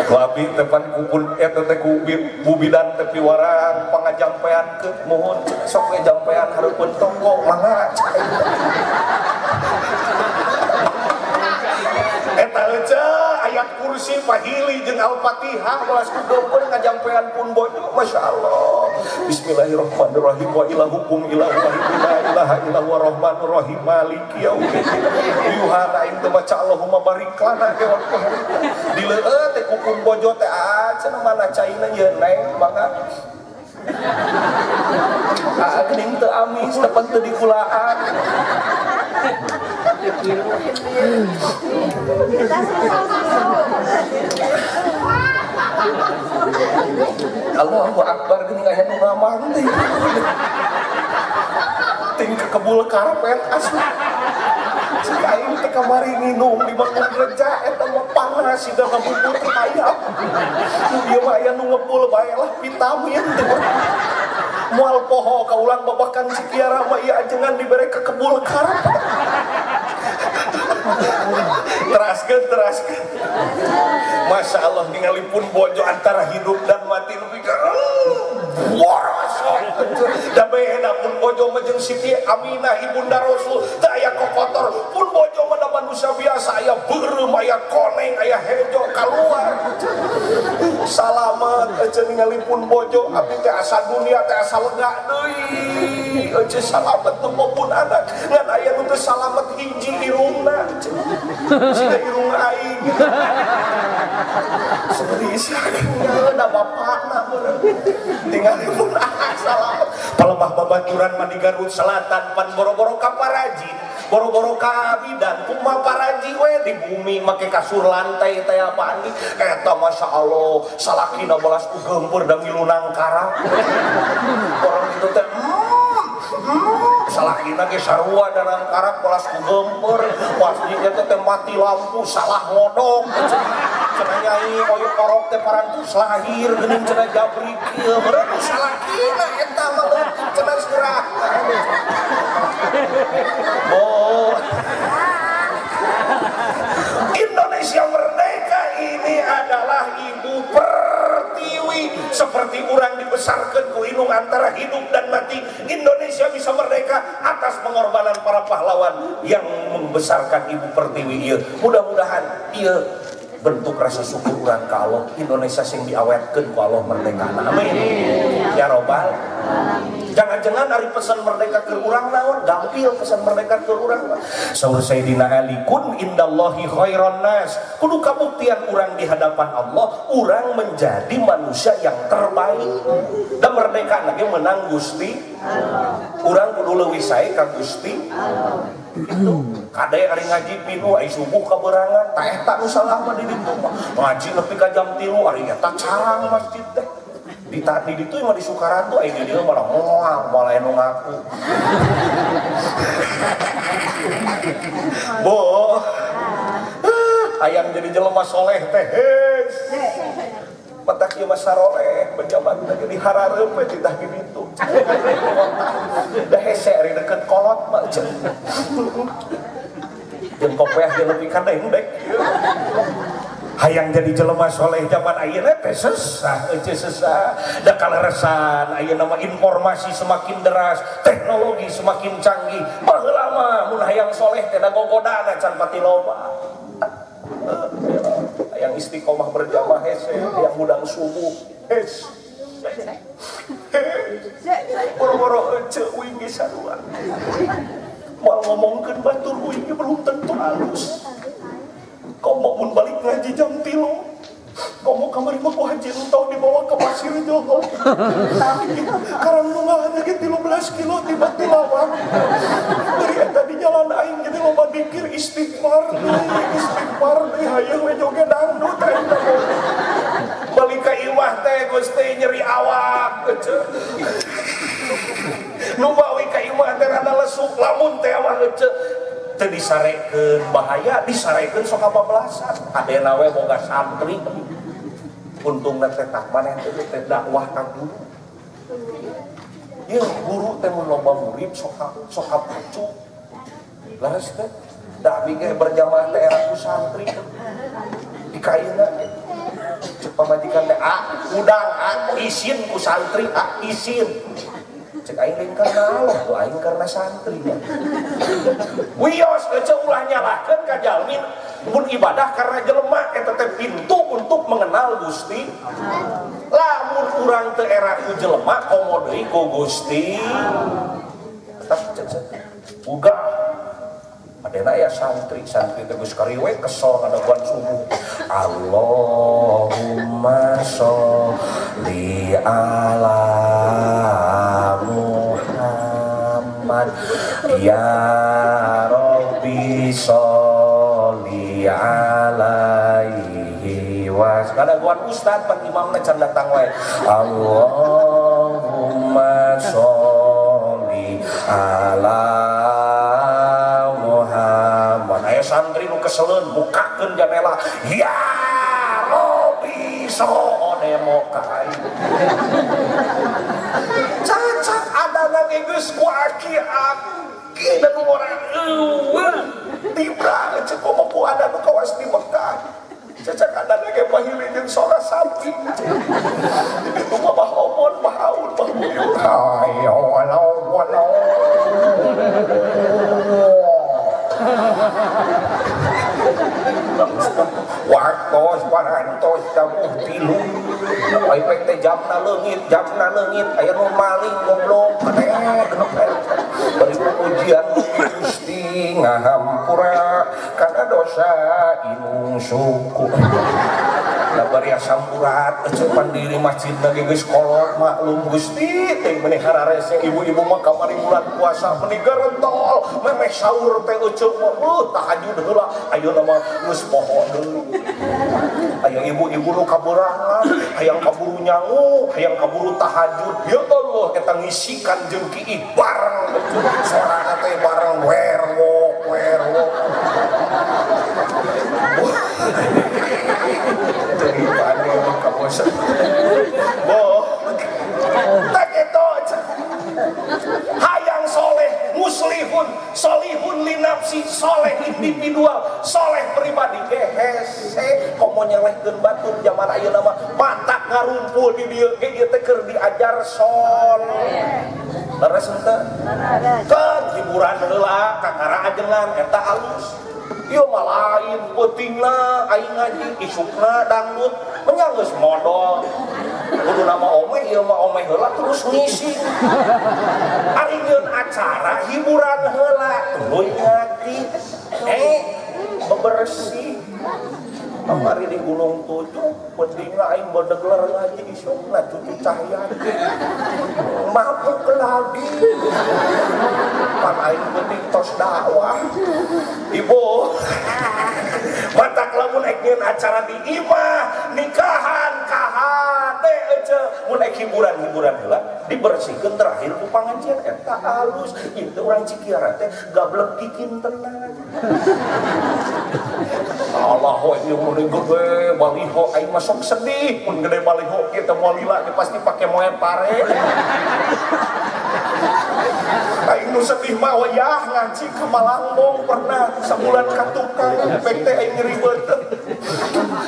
ku abi teh pan kupun eta teh ku bubidan teh piwarang pangajampean ke mohon sok we jampean hareupeun toko mangga eta aja ayat kursi pahili jeung Al-Fatihah balas ku geupeun ngajampean pun bojo masyaallah. Bismillahirrahmanirrahim wa ilahukum ilahu wahid la ilaha illa huwa rahmanur rahim maliki yaumiddin. Yuhana aing teu maca Allahumma barik lana ke waktu dileueut teh ku pun bojo teh cenah mana caina ye neng mangga. Ah geuning teu amis tepan teu dikulaan. Allahu Akbar geuning aya nu ngamang teh. Ting kekebul karpet asli. Si aing teh kamari nginum di bangun reja eta mah panas siga ngabubut hayam. Nu ieu mah aya nu ngebul bae lah vitamin teh. Moal poho kaulang babakan si Kiara mah ieu ajengan dibere kekebul karpet. Teraskeun teraskeun. Masya Allah ningali pun bojo antara hidup dan mati nu pikir boros. Da beda pun bojo mah jeung Siti Aminah ibunda Rasul teu aya kokotor pun bojo mah da manusia biasa aya beureum aya koneng aya hejo kaluar. Salamet aja ningali pun bojo abdi teh asa dunia teh asa lega deui. Euceu salamet nempo pun anak ngan aya nu nu teu salamet hiji irungna. Siga irung aing. Sedih da bapakna meureun. Tinggal pun salamet. Palembah babaturan mah di Garut Selatan pan boro-boro ka paraji, boro-boro ka bidan kumaha paraji we di bumi make kasur lantai teh apaan di eta masya Allah salakina balas ku geumpeur da milu nangkara. Orang itu teh salakina ge sarua da nangkarak balas ku geumpeur pas dinya teh mati lampu salah ngodok cenah nyai koyo orok teh parantos lahir geuning cenah jabrik kieu meureun salakina eta mah leutik cenah seurah. Oh. Indonesia merdeka ini adalah ibu pertiwi. Seperti orang dibesarkan ku indung antara hidup dan mati, Indonesia bisa merdeka atas pengorbanan para pahlawan yang membesarkan ibu pertiwi ieu. Mudah-mudahan ieu bentuk rasa syukur urang ka Allah, Indonesia sing diawetkeun ku Allah merdeka. Amin. Ya robbal. Jangan-jangan ari pesan merdeka ke urang naon, gampil pesan merdeka ke urang. Saur Sayyidina Ali kun indallahi khairan nas. Kudu kabuktian urang di hadapan Allah, urang menjadi manusia yang terbaik. Dan merdeka lagi menang Gusti. Urang kudu leuwih sae ka Gusti. Itu kade ari ngaji pinuh ai subuh kaberangan, tah eta nu salah mah di ditu mah. Ngaji nepi ka jam 3 ari eta carang masjid teh. Di tadi ditu mah di Sukaratu ai di dieu malah moal moal anu ngaku. Bo. Hayang jadi jelema soleh teh. Matak ieu mah saroleh pejabat teh jadi harareup we titah di ditu. Da hese ari deket kolot mah jeung. Jeung kopeah ge nepi ka dengdek. Hayang jadi jelema soleh zaman ayeuna teh sesah, eueuh sesah. Da kaleresan ayeuna mah informasi semakin deras, teknologi semakin canggih. Baheula mah mun hayang soleh teh da gogodana can pati loba. Hayang istiqomah berjamaah hese, hayang hudang subuh hese. Boro-boro ece uing ge sarua. Moal ngomongkeun batur uing ge belum tentu halus. Komo mun balik ngaji jam 3, komo kamari mah ku haji entau dibawa ke pasir Johor. Karang nunggahan ge 13 kilo di Batu Lawang. Dari eta di jalan aing jadi loba dikir istighfar deui hayeuh we joge dangdut eta. Balik ka imah teh Gusti nyeri awak ece. Nu bawi ka imah teh rada lesuk lamun teh mah ece. Teu disarekeun bahaya, disarekeun sok kabablasan. Adena we boga santri. Untungna teh tah maneh teh dakwah ka guru. Ieu guru teh mun loba murid sok kapucu. Leres teh da abi ge berjamaah teh era ku santri. Dikaina cek pamajikan teh ah udang ah isin ku santri ah isin. Cek aing lain karena Allah, tuh aing karena santri. Wios ece ulah nyalahkeun ka jalmi mun ibadah karena jelema eta teh pintu untuk mengenal Gusti. Lamun urang teu era ku jelema komo deui ku Gusti. Tetap cek uga adena ya santri, santri teh geus kariwe kesel ngadaguan subuh. Allahumma sholli ala Muhammad ya Rabbi sholli alaihi wa sallam. Kadaguan ustad pan imamna can datang wae. Allahumma sholli ala Muhammad. Aya santri nu keseleun bukakeun janela. Ya Rabbi sholli demo ka aing. Cacak adana ge geus ku aki-aki dan orang eueuh tibra cek komo ku ada nu kawas di Mekah. Cacak adana ge pahili jeung sora sapi. Itu mah bah omon bah aun bah buyur. Ayo walau walau. Waktos parantos tabuh tilu. Ai pek teh jamna leungit aya nu maling goblok genep. Bari ujian Gusti ngahampura kana dosa inung suku. Da bari asamburat eceu pandiri masjidna ge geus kolot maklum Gusti teh meuni hararese ibu-ibu mah kamari bulan puasa meuni garentol memeh sahur teh eceu mah tahajud heula ayeuna mah geus poho deui. Aya ibu-ibu nu kaberangan hayang kaburu nyangu hayang kaburu tahajud ya Allah eta ngisikan jeung kiih bareng sorana teh bareng werwok werwok. Hayang soleh muslihun solihun linapsi soleh individual soleh pribadi hese komo nyelehkeun batur zaman ayeuna mah matak ngarumpul di dieu ge ieu teh keur diajar soleh. Leres henteu? Kan hiburan heula kakara ajengan eta alus. Ieu mah lain peutingna aing ngaji isukna dangdut nya geus modol. Kudu nama omeh ieu mah omeh heula terus ngisi. Ari nyeun acara hiburan heula tuluy ngaji. Bebersih. Kamari di Gunung Tujuh pentingna aing bodegler ngaji isukna cucu Cahyadi. Mabuk lagi. Pan aing penting tos dakwah. Ibu matak lamun ek nyeun acara di imah nikahan kahade ece mun ek hiburan-hiburan heula dibersihkeun terakhir ku pangajian eta alus ieu teh urang Cikiara teh gablek kikin tenang. Allah ieu mun gede baliho aing mah sok sedih mun gede baliho kieu teh moal lila pasti pake moe pare. Aing nu sedih mah wayah ngaji ka Malangbong pernah sabulan ka tukang pek teh aing nyeri beuteung.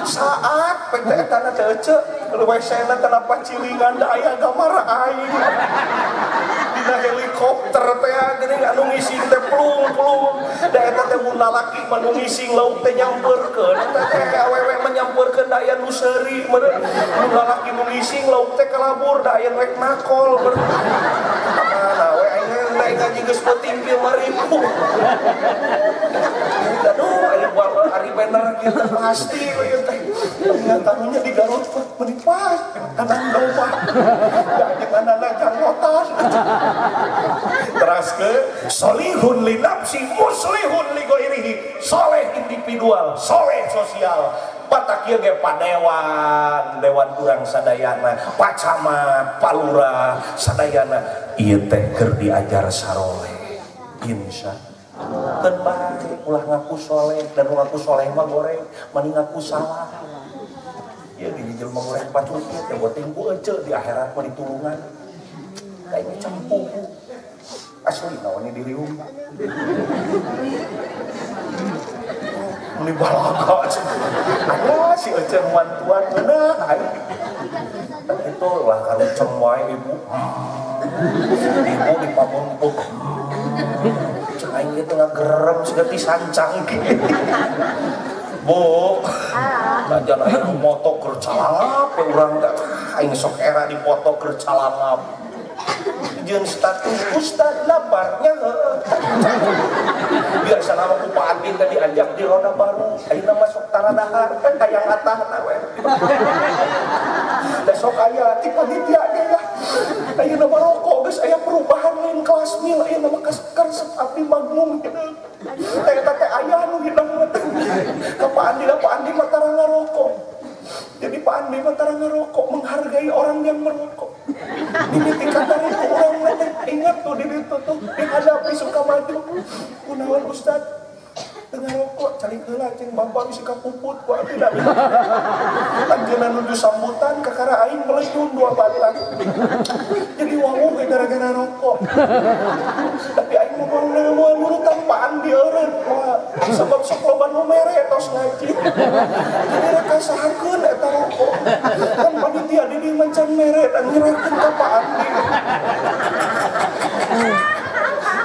Saat pek teh etana teh eceu WC-na teh pacilingan da aya gambar aing. Dina helikopter teh geuning anu ngising teh plung-plung. Da eta teh mun lalaki mah nu ngising lauk teh nyampeurkeun eta teh awewe mah nyampeurkeun da aya nu seuri meureun. Mun lalaki nu ngising lauk teh kalabur da aya rek nakol meureun. Mana we aing naik ngaji geus peuting kieu mah ribu. Aduh aya buah ari bener kieu teh pasti we teh. Ternyata nya di Garut meni pas kanan domba. Da ajenganana janggotan. Teras ke solihun li nafsi muslihun li ghairihi. Soleh individual, soleh sosial. Batak ieu ge padewan, dewan urang sadayana, pacamat, palurah sadayana ieu teh keur diajar saroleh. Insya Allah. Keun bae ulah ngaku soleh dan ngaku soleh mah goreng, mending ngaku salah. Ieu di jelema goreng pacul kieu teh boting ku ece di akhirat mah ditulungan. Kayaknya campuh. Asli naonnya diriung. Meni balaga aya si ece mantuan geunah aing. Itu lah karucem wae ibu. Ibu dipamumpuk. Cek aing ge teh ngagerem siga ti sancang. Bu, najan aya nu moto keur calangap urang teh aing sok era dipoto keur calangap. Jeung status ustad laparnya heueuh. Biasa nama ku Pak Andi teh diajak di roda baru, ayeuna masuk taradahar kan hayang atahna we. Da sok aya ti panitia ge lah. Ayeuna mah rokok geus aya perubahan lain kelas mil ayeuna mah karesep abdi magnum hideung. Teh eta teh aya nu hideung teh. Ka Pak Andi lah Pak Andi mah tara ngarokok. Jadi Pak Andi mah tara ngarokok menghargai orang yang merokok. Dimiti kata itu orang teh ingat tuh di ditu tuh dihadapi Sukamaju. Kunaon Ustad? Tengah rokok cari heula cing bapak bisi kapuput ku abdi da. Anjeunna nuju sambutan kakara aing melenyun dua batang. Jadi wawuh ge gara-gara rokok. Tapi aing moal nurutan Pak Andi eureun. Wah, sabab sok loba nu mere tos ngaji. Jadi rek kasahakeun eta rokok. Kan panitia di dieu mah can mere dan nyerahkeun ka Pak Andi.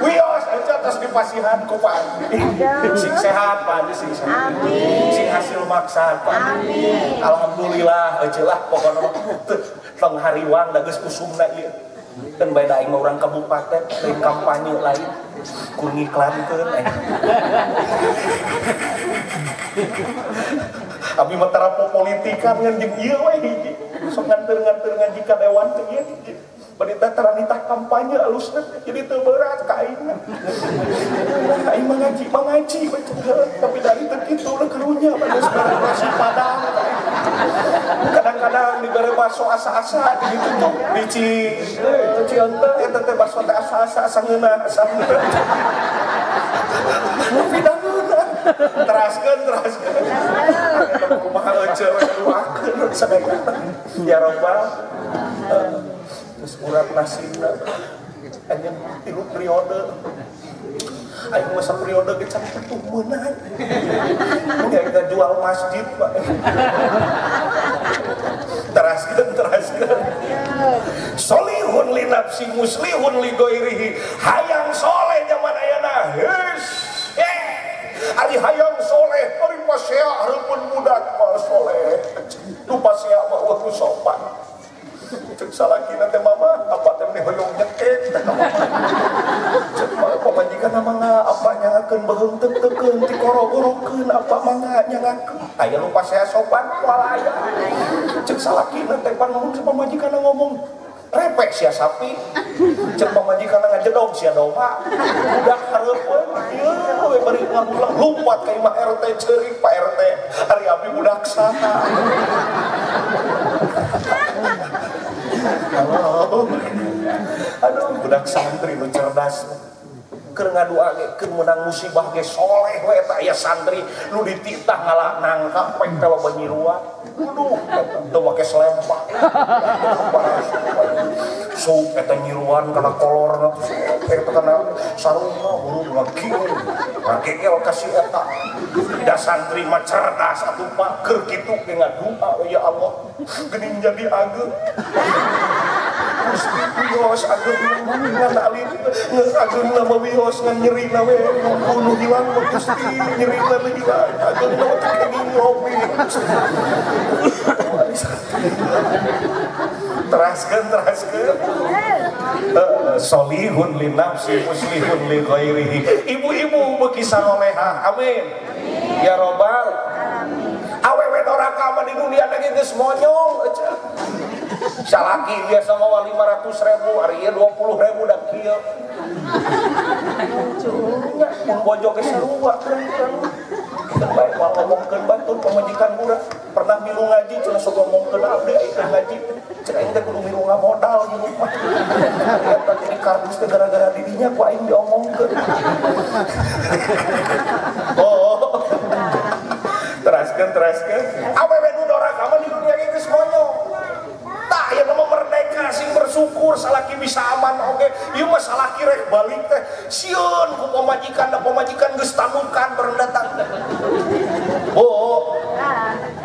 Wios aja atas dipasihan ku Pak Andi. Sing sehat Pak Andi, sing sehat. Amin. Sing hasil maksad Pak Andi. Amin. Alhamdulillah aja lah pokokna tong hariwang da geus usumna ieu. Kan bae da aing mah urang kabupaten lain kampanye lain kur ngiklankeun aing. Abi mah tara politikan ngan jeung ieu we hiji. Sok nganteur-nganteur ngaji ka dewan teh ieu hiji. Bari teh tara nitah kampanye alusna jadi teu berat ka aing mah. Aing mah ngaji we tapi dari teu kitu leuh karunya bagus bere nasi padang. Kadang-kadang dibere baso asa-asa gitu tuh di Cionte eta teh baso teh asa-asa asa ngeunah asa henteu. Tapi da ngeunah. Teraskeun. Kumaha euceu we duakeun sadayana. Ya robbal. Terus urat nasibna anjeun 3 periode. Aing mah saperiode ge can petuh meunang. Mun aing jual masjid Pak. Teraskeun. Solihun li nafsi muslihun li ghairihi. Hayang soleh zaman ayeuna. Heus. Ari hayang soleh, ari pasea hareupeun budak mah soleh. Nu pasea mah eueuh sopan. Cek salakina teh mama, apa teh meni hoyong nyekek teh ka mama. Cek pamajikan mangga apa nyangakeun beuheung teuk-teukeun tikoro-gorokeun apa mangga nyangakeun. Aya nu pasea sopan moal aya. Cek salakina teh pan ngomong pamajikan ngomong repek sia sapi. Cek pamajikan ngajedog sia domba. Budak hareupeun ieu we bari ngagulang lumpat ka imah RT ceurik Pak RT. Ari abi budak saha. Aduh, budak santri nu cerdas. Keur ngadua ge keur meunang musibah ge soleh we eta aya santri nu dititah ngalah nangkap pek teh loba nyiruan. Aduh, teu make selempang. Sup eta nyiruan kana kolorna eta kana sarungna huruf ngakieu. Ngakegel ka si eta. Da santri mah cerdas atuh Pak, keur kitu ge ngadua ya Allah, geuning jadi ageung. Gusti wios ageung ngan alit ageung mah wios ngan nyerina we nu hilang mah Gusti nyerina we hilang ageung mah teu kenging ngopi. Teraskeun. Solihun li nafsi muslihun li ghairihi. Ibu-ibu beuki salolehah. Amin. Ya robbal alamin. Awewe doraka mah di dunia lagi geus monyong. Salaki biasa mawa 500.000, ari ieu 20.000 da kieu. Mun bojo ge sarua kurang-kurang. Keun bae moal ngomongkeun batur pamajikan urang. Pernah milu ngaji cenah sok ngomongkeun abdi aing teh ngaji. Cenah aing teh kudu milu ngamodal gitu mah. Eta jadi kardus teh gara-gara didinya ku aing diomongkeun. Oh. Teraskeun. Awewe nu doraka mah di dunia ge geus monyong. Tah ieu mah merdeka sing bersyukur salaki bisa aman oge. Ieu mah salaki rek balik teh sieun ku pamajikan da pamajikan geus tanukan bareng datang. Oh.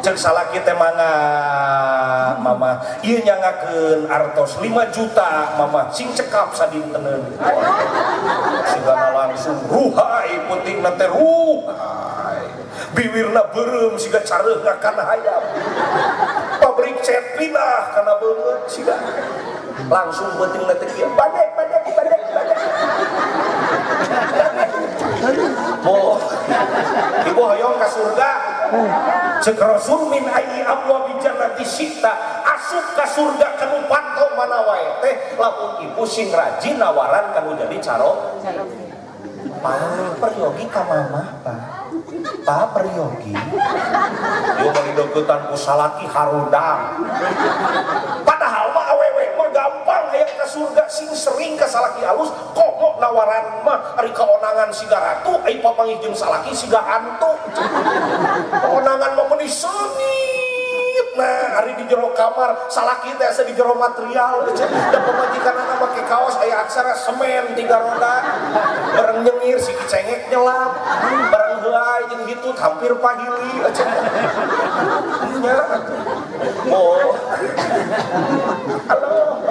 Cek salaki teh mangga mama ieu nyangakeun artos 5 juta mama sing cekap sadinteneun. Sigana langsung ruhai pentingna teh ruhai. Biwirna beureum siga careuh kana hayam. Pabrik cat pindah kana beungeut siga. Langsung pentingna teh kieu badek. Oh. Ibu hoyong ka surga. Cek Rasul min ayyi abwabi jannati syi'ta, asup ka surga kanu panto mana wae teh lamun ibu sing rajin nawaran kanu jadi caro. Pak peryogi ka mama Pak. Pak peryogi. Ieu bari deuketan ku salaki harudang. Padahal mah awewe mah gampang hayang ka surga sing sering ka salaki alus komo nawaran mah ari kaonangan siga ratu ai papanggih jeung salaki siga hantu. Kaonangan mah meuni seungit. Nah ari di jero kamar salaki teh asa di jero material da pamajikanana make kaos aya aksara semen 3 roda bareng nyengir si cengek nyelap bareng heuay jeung hitut hampir pahili nya. Oh. Halo.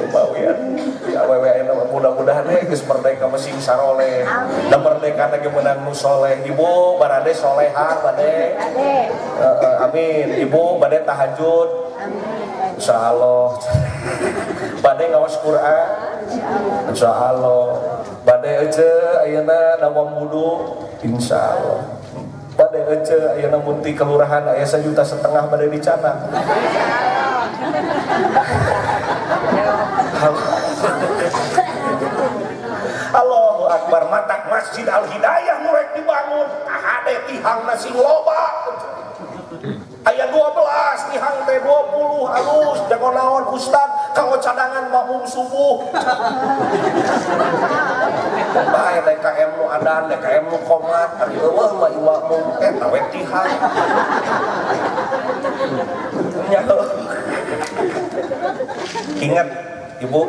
Lumayan. Ya awewe ayeuna mah mudah-mudahan we geus merdeka mah sing saroleh. Da merdeka ge meunang nu soleh. Ibu barade solehah bade. Amin. Ibu bade tahajud. Insyaallah. Bade ngaos Quran? Insyaallah. Bade ece ayeuna dawam wudu? Insyaallah. Bade ece ayeuna mun ti kelurahan aya 1,5 juta bade dicanak. Allahu Akbar, matak Masjid Al Hidayah nu rek dibangun kahade tihangna sing loba. Aya 12 tihang teh 20 halus jago naon ustad kanggo cadangan makmum subuh. Bae DKM nu adan, DKM nu qomat, ari eueuh mah makmum eta we tihang. Ingat Ibu,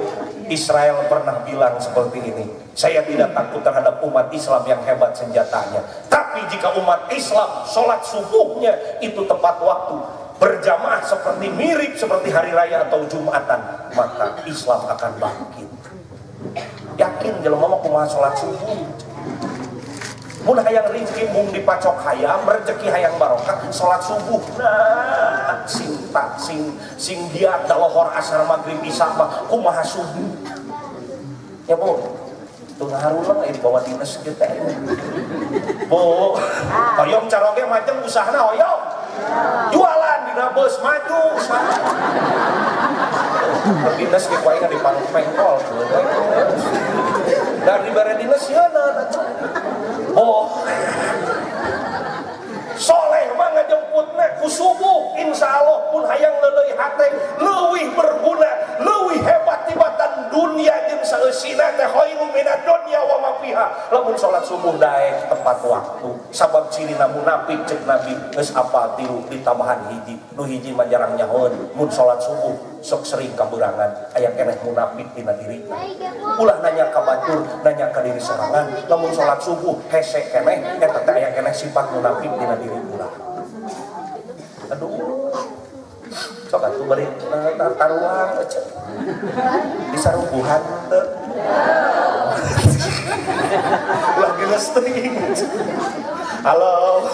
Israel pernah bilang seperti ini, saya tidak takut terhadap umat Islam yang hebat senjatanya, tapi jika umat Islam sholat subuhnya itu tepat waktu, berjamaah seperti mirip seperti hari raya atau Jumatan, maka Islam akan bangkit. Yakin jelema mah kumaha sholat subuh. Mun hayang rezeki mung dipacok hayam, rezeki hayang barokah, sholat subuh. Nah, sing tak sing sing giat dalohor asar maghrib isya mah kumaha subuh. Ya Bu, teu ngaharulang aya dibawa dinas kita. Bu, hoyong caroge majeng usahana hoyong. Jualan dina beus maju usaha. Dinas ge ku aing dipangpengkol. Dari bare dinas sieuna. Oh, soleh mah ngajemputna ku subuh, insya Allah pun hayang leuleui hate leuwih berguna, leuwih hebat tibatan dunia jeung saeusina teh khairum minad dunya wa ma fiha. Lamun salat subuh daek tepat waktu, sabab cirina munafik ceuk Nabi geus apal tilu ditambahan hiji, nu hiji mah jarang nyahoeun mun salat subuh sok sering kaberangan aya keneh munafik dina dirina. Ulah nanya ka batur, nanya ka diri sorangan, lamun salat subuh hese keneh eta teh aya keneh sifat munafik dina diri ulah. Aduh. Sok atuh bari taruang ece. Disarubuhan teu. Ulah geus teuing. Halo.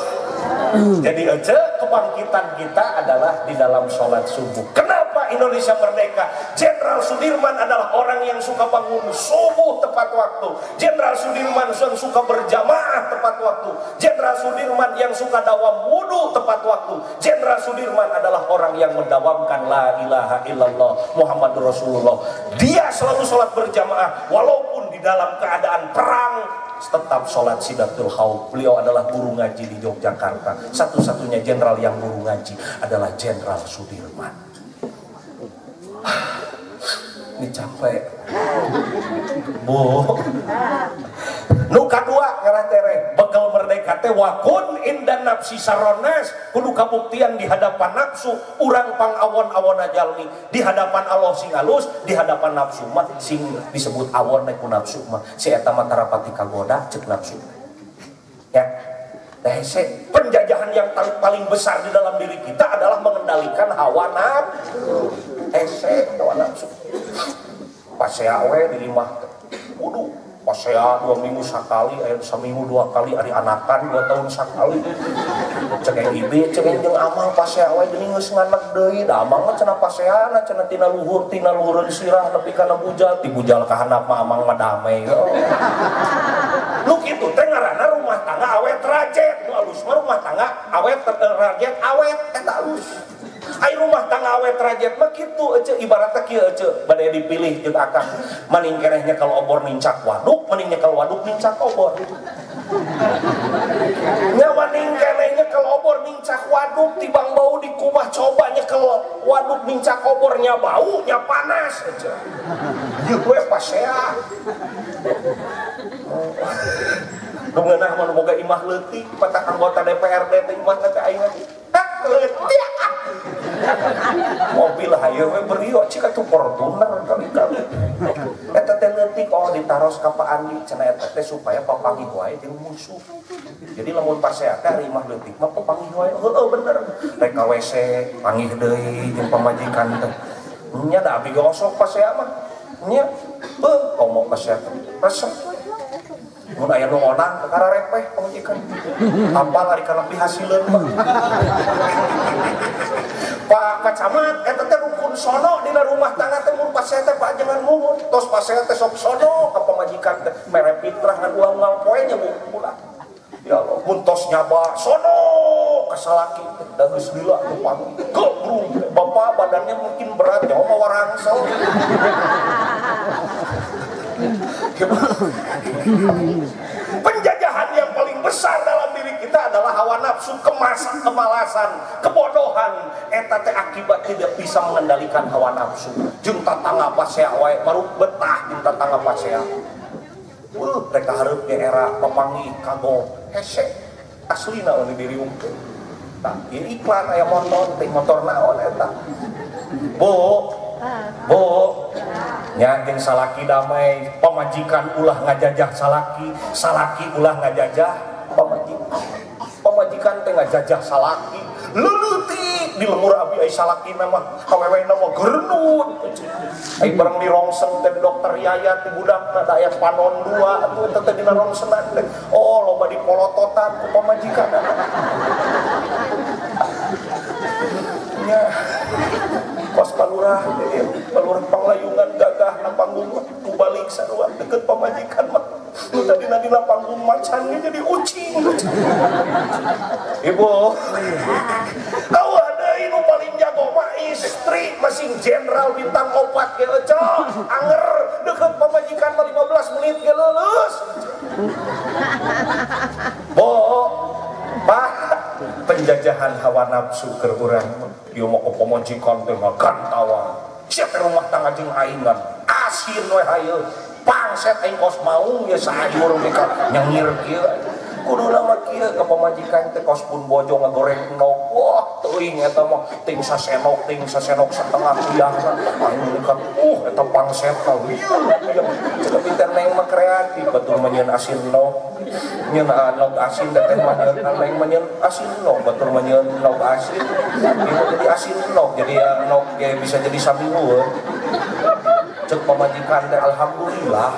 Jadi ece kebangkitan kita adalah di dalam sholat subuh. Kenapa Indonesia merdeka? Jenderal Sudirman adalah orang yang suka bangun subuh tepat waktu. Jenderal Sudirman yang suka berjamaah tepat waktu. Jenderal Sudirman yang suka dawam wudu tepat waktu. Jenderal Sudirman adalah orang yang mendawamkan la ilaha illallah Muhammadur Rasulullah. Dia selalu sholat berjamaah walaupun di dalam keadaan perang tetap sholat sidatul khauf. Beliau adalah guru ngaji di Yogyakarta. Satu-satunya jenderal yang guru ngaji adalah Jenderal Sudirman. Ini capek Bu. Nu kadua ngarah tereh bekal merdeka teh wakun indan nafsi saronas, kudu kabuktian di hadapan nafsu urang pang awon-awon jalmi, di hadapan Allah sing alus, di hadapan nafsu mah sing disebut awon ku nafsu mah si eta mah tarapati kagoda ceuk nafsu. Ya. Hese, penjajahan yang paling besar di dalam diri kita adalah mengendalikan hawa nafsu. Hese, hawa nafsu. Pasea we di imah wudu, pasea 2 minggu sekali, seminggu 2 kali, ari anakan 2 tahun sekali. Cek ibe, cek jeung amal pasea we geuning geus nganek deui, da amang mah cenah paseana cenah tina luhur, tina luhureun sirah nepi kana bujal, ti bujal ka handap mah amang mah damai. Nu kitu teh ngaranna rumah tangga awet rajet, nu alus mah rumah tangga awet rajet awet eta alus. Ai rumah tangga awet rajet mah kitu ece, ibaratna kieu ece, bade dipilih jeung akang. Maning keneh nyekel obor nincak waduk, maning nyekel waduk nincak obor. Nya maning keneh nyekel obor nincak waduk tibang bau di kumah coba nyekel waduk nincak obornya bau nya panas ece. Ieu we pasea. Nu ngeunah mah nu boga imah leutik, patak anggota DPRD teh imah teh aing teh leutik. Mobil hayu we berio cik atuh Fortuner kali-kali. Eta teh leutik oh ditaros ka Pak Andi cenah eta teh supaya papanggih wae jeung musuh. Jadi lamun pasea teh ari imah leutik mah papanggih wae. Heueuh bener. Rek ka WC panggih deui jeung pamajikan teh. Nya da abi ge osok pasea mah. Nya beuh komo pasea resep. Mun aya nu ngonang kakara repeh pamajikan. Apal ari kana pihasileun mah. Pak Camat eta teh rukun sono dina rumah tangga teh mun pasea teh Pak jangan muhun tos pasea teh sok sono ka pamajikan teh mere fitrah ngan ulang-ulang poe nya Bu ulah. Ya Allah mun tos nyaba sono ka salaki teh da geus lila teu panggih. Gebrung bapak badannya mungkin berat ya mah warangsel. Penjajahan yang paling besar dalam diri kita adalah hawa nafsu, kemalasan, kebodohan. Eta teh akibat tidak bisa mengendalikan hawa nafsu. Jeung tatangga pasea wae baru betah jeung tatangga pasea. Mereka hareup ge era papanggih kagok hese. Aslina euy diriungkeun. Tah, ieu iklan aya motor, teh motor naon eta? Bu, Bu, nya jeung salaki damai, pamajikan ulah ngajajah salaki, salaki ulah ngajajah pamajikan. Pamajikan teh ngajajah salaki, leutik di lemur abi ai salaki mah awewena mah gerenut. Ai bareng di rongsen teh dokter Yayat di budakna da aya panon dua atuh eta teh dina rongsenan teh. Oh, loba dipolototan ku pamajikan. Nya kos palurah, palurah panglayungan gagah na panggung ku balik sarua deket pamajikan mah. Nu tadina dina panggung macan ge jadi ucing. Ibu, awah deui nu paling jago mah istri masing jenderal bintang 4 ge eucok, anger deket pamajikan mah 15 menit ge leuleus. Bo, Pak, penjajahan hawa nafsu keur urang ieu mah pamajikan teh mah gantawa. Sia teh rumah tangga jeung aing kan asin we hayu. Pangset aing kos maung ye sayur mika nyengir kieu. Kuduna mah kieu ka pamajikan teh kos pun bojo ngagoreng endog. Wah, teuing eta mah ting sasenok setengah uyahna. Aing kan eta pangset tah. Cenah pinter neng mah kreatif batur mah nyeun asin endog. Nyeun endog asin teh mah nyeun neng mah nyeun asin endog, batur mah nyeun endog asin. Ieu jadi asin endog, jadi endog ge bisa jadi saminggueun. Cek pamajikan teh alhamdulillah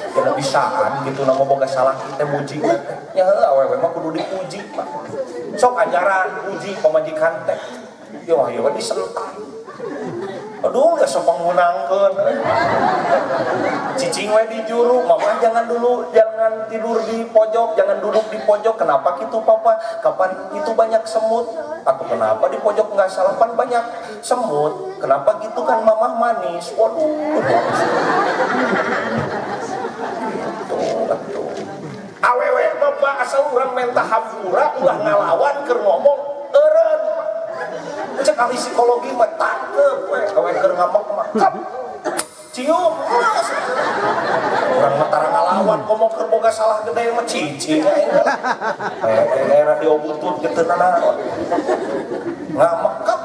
kena bisaan gitu nama boga salah teh muji teh nya heuh awewe mah kudu dipuji mah sok ajaran puji pamajikan teh yo ieu mah disentak aduh geus sok pangunangkeun cicing we di juru mama jangan dulu jangan tidur di pojok jangan duduk di pojok kenapa gitu papa kapan itu banyak semut atau kenapa di pojok nggak salah pan banyak semut kenapa gitu kan mamah manis waduh tuh awewe bapak asal urang menta hampura ulah ngalawan keur ngomong eureun cek ahli psikologi mah tangkep we awe keur ngambek mah kep cium urang mah tara ngalawan komo keur boga salah gede mah cicing aing era diobutut ge teu nanaon ngambek kep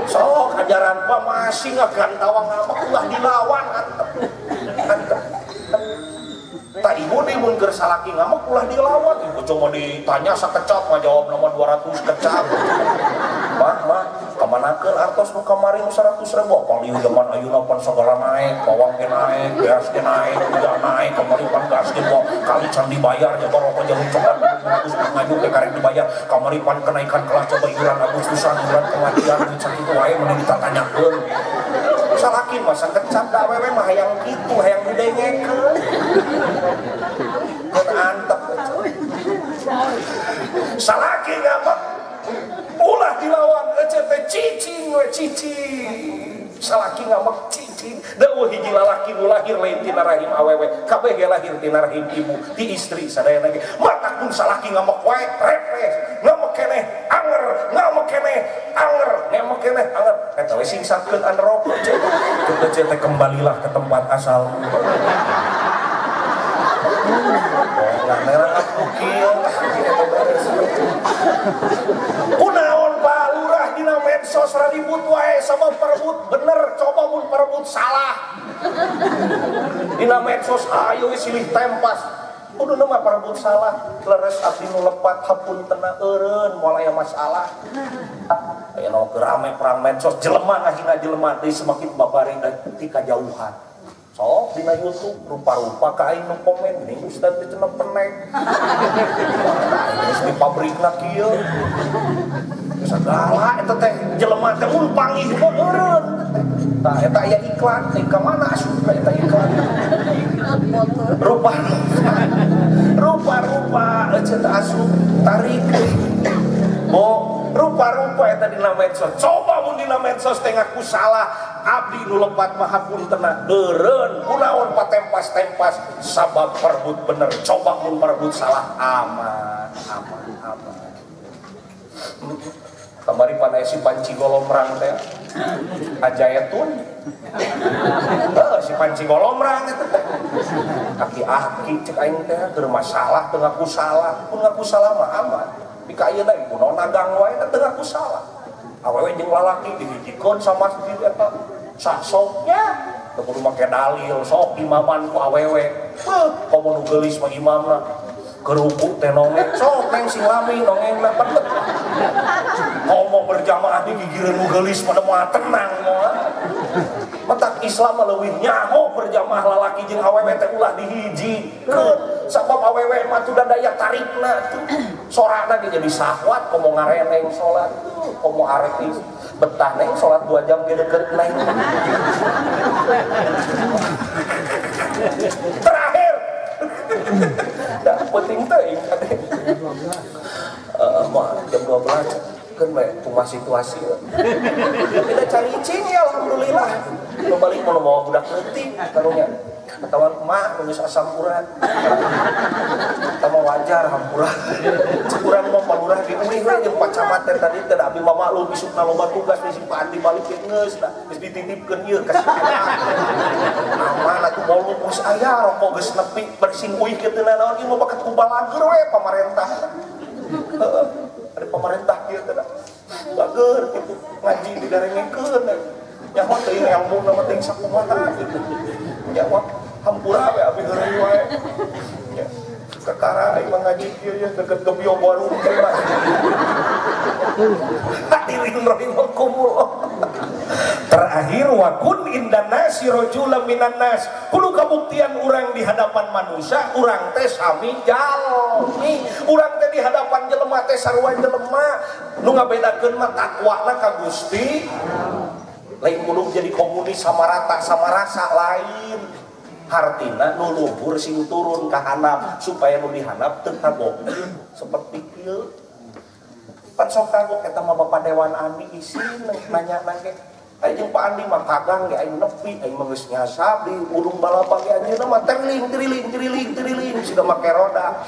sok ajaran pak masih ngagantawa ngambek ulah dilawan antep antep tak ibu nih mun keur salaki ngambek ulah dilawan ibu cuma ditanya sakecap ngajawab nomor 200 kecap mah mah kamanakeun artos nu kamari nu 100.000 paling zaman ayeuna pan sagala naik bawang ge naik beas ge naik udah naik kamari pan gas ge kali can dibayar coba rokok jarum coklat bungkus ngaju ge karek dibayar kamari pan kenaikan kelas coba iuran Agustusan iuran kematian duit sakitu wae mun ditatanyakeun salaki mah sakecap da awewe mah hayang kitu hayang didengekeun keun antep salaki ngambek ulah dilawan ece teh cicing we cicing salaki ngambek cicing da eueuh hiji lalaki nu lahir lain tina rahim awewe kabeh ge lahir tina rahim ibu ti istri sadayana ge matak mun salaki ngambek wae refresh ngambek keneh anger ngambek keneh anger ngambek keneh anger eta we singsatkeun anerok ece teh kembalilah ke tempat asal. Nah, merah kieu kunaon Pak Lurah dina medsos ribut wae sama perebut bener coba mun perebut salah dina medsos ayo silih tempas kudu mah perebut salah leres abdi nu lepat hapuntena eureun moal aya masalah aya nu keur rame perang medsos jelema ngahina jelema deui semakin babari dan ti kajauhan. Sok dina YouTube rupa-rupa ka aing nu komen geuning ustad teh cenah penek. Geus di pabrikna kieu. Segala eta teh jelema teh mun panggih mah eureun teh. Tah eta aya iklan teh ka mana asupna eta iklan. Rupa-rupa ece teh asup tarik. Bo rupa-rupa eta dina medsos. Coba mun dina medsos teh ngaku salah, abdi nu lepat mah hapuntenna eureun kunaon patempas-tempas sabab perebut bener. Coba mun perebut salah aman aman aman. Kamari panai si panci golomrang teh ajayatun. Heuh si panci golomrang eta teh. Aki-aki cek aing teh keur masalah teu ngaku salah, mun ngaku salah mah aman. Di ka ayeuna kunaon nagang wae teu ngaku salah. Awewe jeung lalaki dihijikeun sama masjid eta. Sasoknya teu kudu make dalil, sok imaman ku awewe. Heuh, komo nu geulis mah imamna. Kerupuk teh nongeng, sok neng sing lami nongengna pedet. Ngomong berjamaah di gigireun nu geulis pada moal tenang moal. Matak Islam mah leuwih nyaho berjamaah lalaki jeung awewe teh ulah dihijikeun. Sabab awewe mah tuh daya tarikna tuh. Sorana ge jadi sahwat komo ngareneng salat tuh, komo arek betah neng salat 2 jam ge deket neng. Terakhir. Dah penting teuing ade. Mah jam 12 kan bae kumaha situasi. Tapi da cari cing ya alhamdulillah. Nu balik mau bawa budak leutik karunya. Atawa mah geus asam urat. Tama wajar hampura. Cek urang mah palurah ge ulih we jeung Pak Camat teh tadi teh abdi mah maklum isukna loba tugas bisi Pak Andi balik ge geus da geus dititipkeun ieu ka si aman atuh bolu geus aya rokok geus nepi bersing uih kieu teu nanaon ieu mah bakat ku balager we pamarentah. Heeh, ada pamarentah kieu teh bager kitu ngaji didarengekeun. Nyaho teuing ilmu na mah teuing sakumaha kitu. Nyaho hampura we abi heureuy wae. Ya, kakara aing mah ngaji kieu ya deket Gebio Baru teh mah. Hadirin rahimakumullah. Terakhir wa kun indan nasi rajulan minan nas. Kudu kabuktian urang di hadapan manusia, urang teh sami jalmi. Urang teh di hadapan jelema teh sarua jelema. Nu ngabedakeun mah takwana ka Gusti. Lain kudu jadi komunis sama rata sama rasa lain. Hartina nu luhur sing turun ka handap supaya nu dihandap teu kagokeun seperti kieu. Pan sok kagok eta mah Bapak Dewan Andi isin nanya nage. Aing jeung Pak Andi mah kagang ge aing nepi aing mah geus nyasab di ujung balapan ge anjeunna mah terling tiriling tiriling tiriling siga make roda.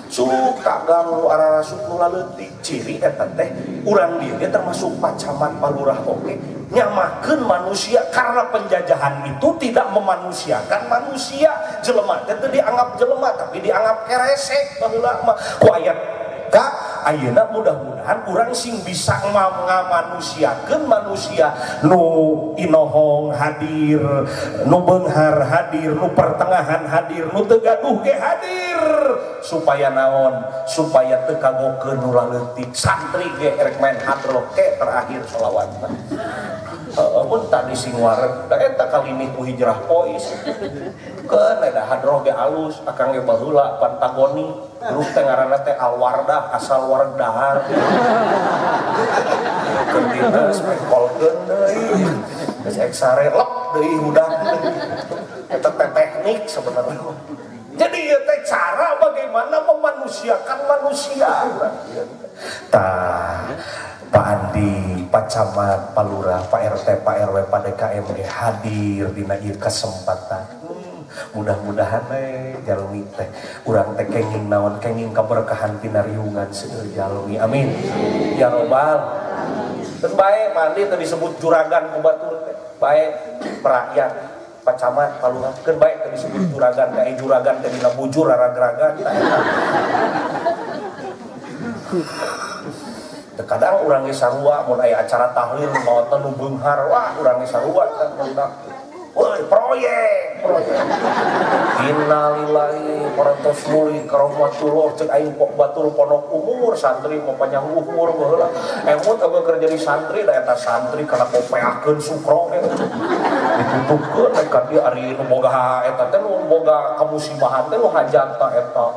Suka kagang nu ararasup nu laleutik ciri eta teh urang dieu ge termasuk Pak Camat Pak Lurah oge nyamakeun manusia karena penjajahan itu tidak memanusiakan manusia. Jelema teh teu dianggap jelema tapi dianggap keresek baheula mah. Ku ayat ka ayeuna mudah-mudahan urang sing bisa ngamanusiakeun manusia nu inohong hadir, nu beunghar hadir, nu pertengahan hadir, nu teu gaduh ge hadir supaya naon? Supaya teu kagokeun nu laleutik. Santri ge erek main hadroh ke terakhir sholawatna. Mun tadi sing wareg da eta kalini ku hijrah pois. Keun da hadroh ge alus, akang ge baheula Pantagoni, grup teh ngaranna teh Alwardah asal wareg dahar. Keun dina spekolkeun deui. Geus eksare lep deui hudang. Eta teh teknik sebenarnya. Jadi ieu teh cara bagaimana memanusiakan manusia. Tah Pak Andi, Pak Camat, Pak Lurah, Pak RT, Pak RW, Pak DKM hadir dina ieu kesempatan. Mudah-mudahan jalmi teh urang teh kenging naon kenging kaberkahan tina riungan seueur jalmi. Amin. Ya robbal. Teu bae Pak Andi teh disebut juragan ku batur teh. Bae merakyat Pak Camat, Pak Lurah keun bae teh disebut juragan, teh juragan teh dina bujur raragragan tah eta. Kadang urang ge sarua mun aya acara tahlil maotna nu beunghar, wah urang ge sarua tah. Woi, proyek, proyek. Innalillahi parantos nuli karahmatullah cek aing pok batur pondok umur santri mau panjang umur baheula. Emut abang keur jadi santri da eta santri kana popeakeun sukro ge. Ditutupkeun ka dieu ari nu boga eta teh nu boga kamusibahan teh nu hajat ta eta.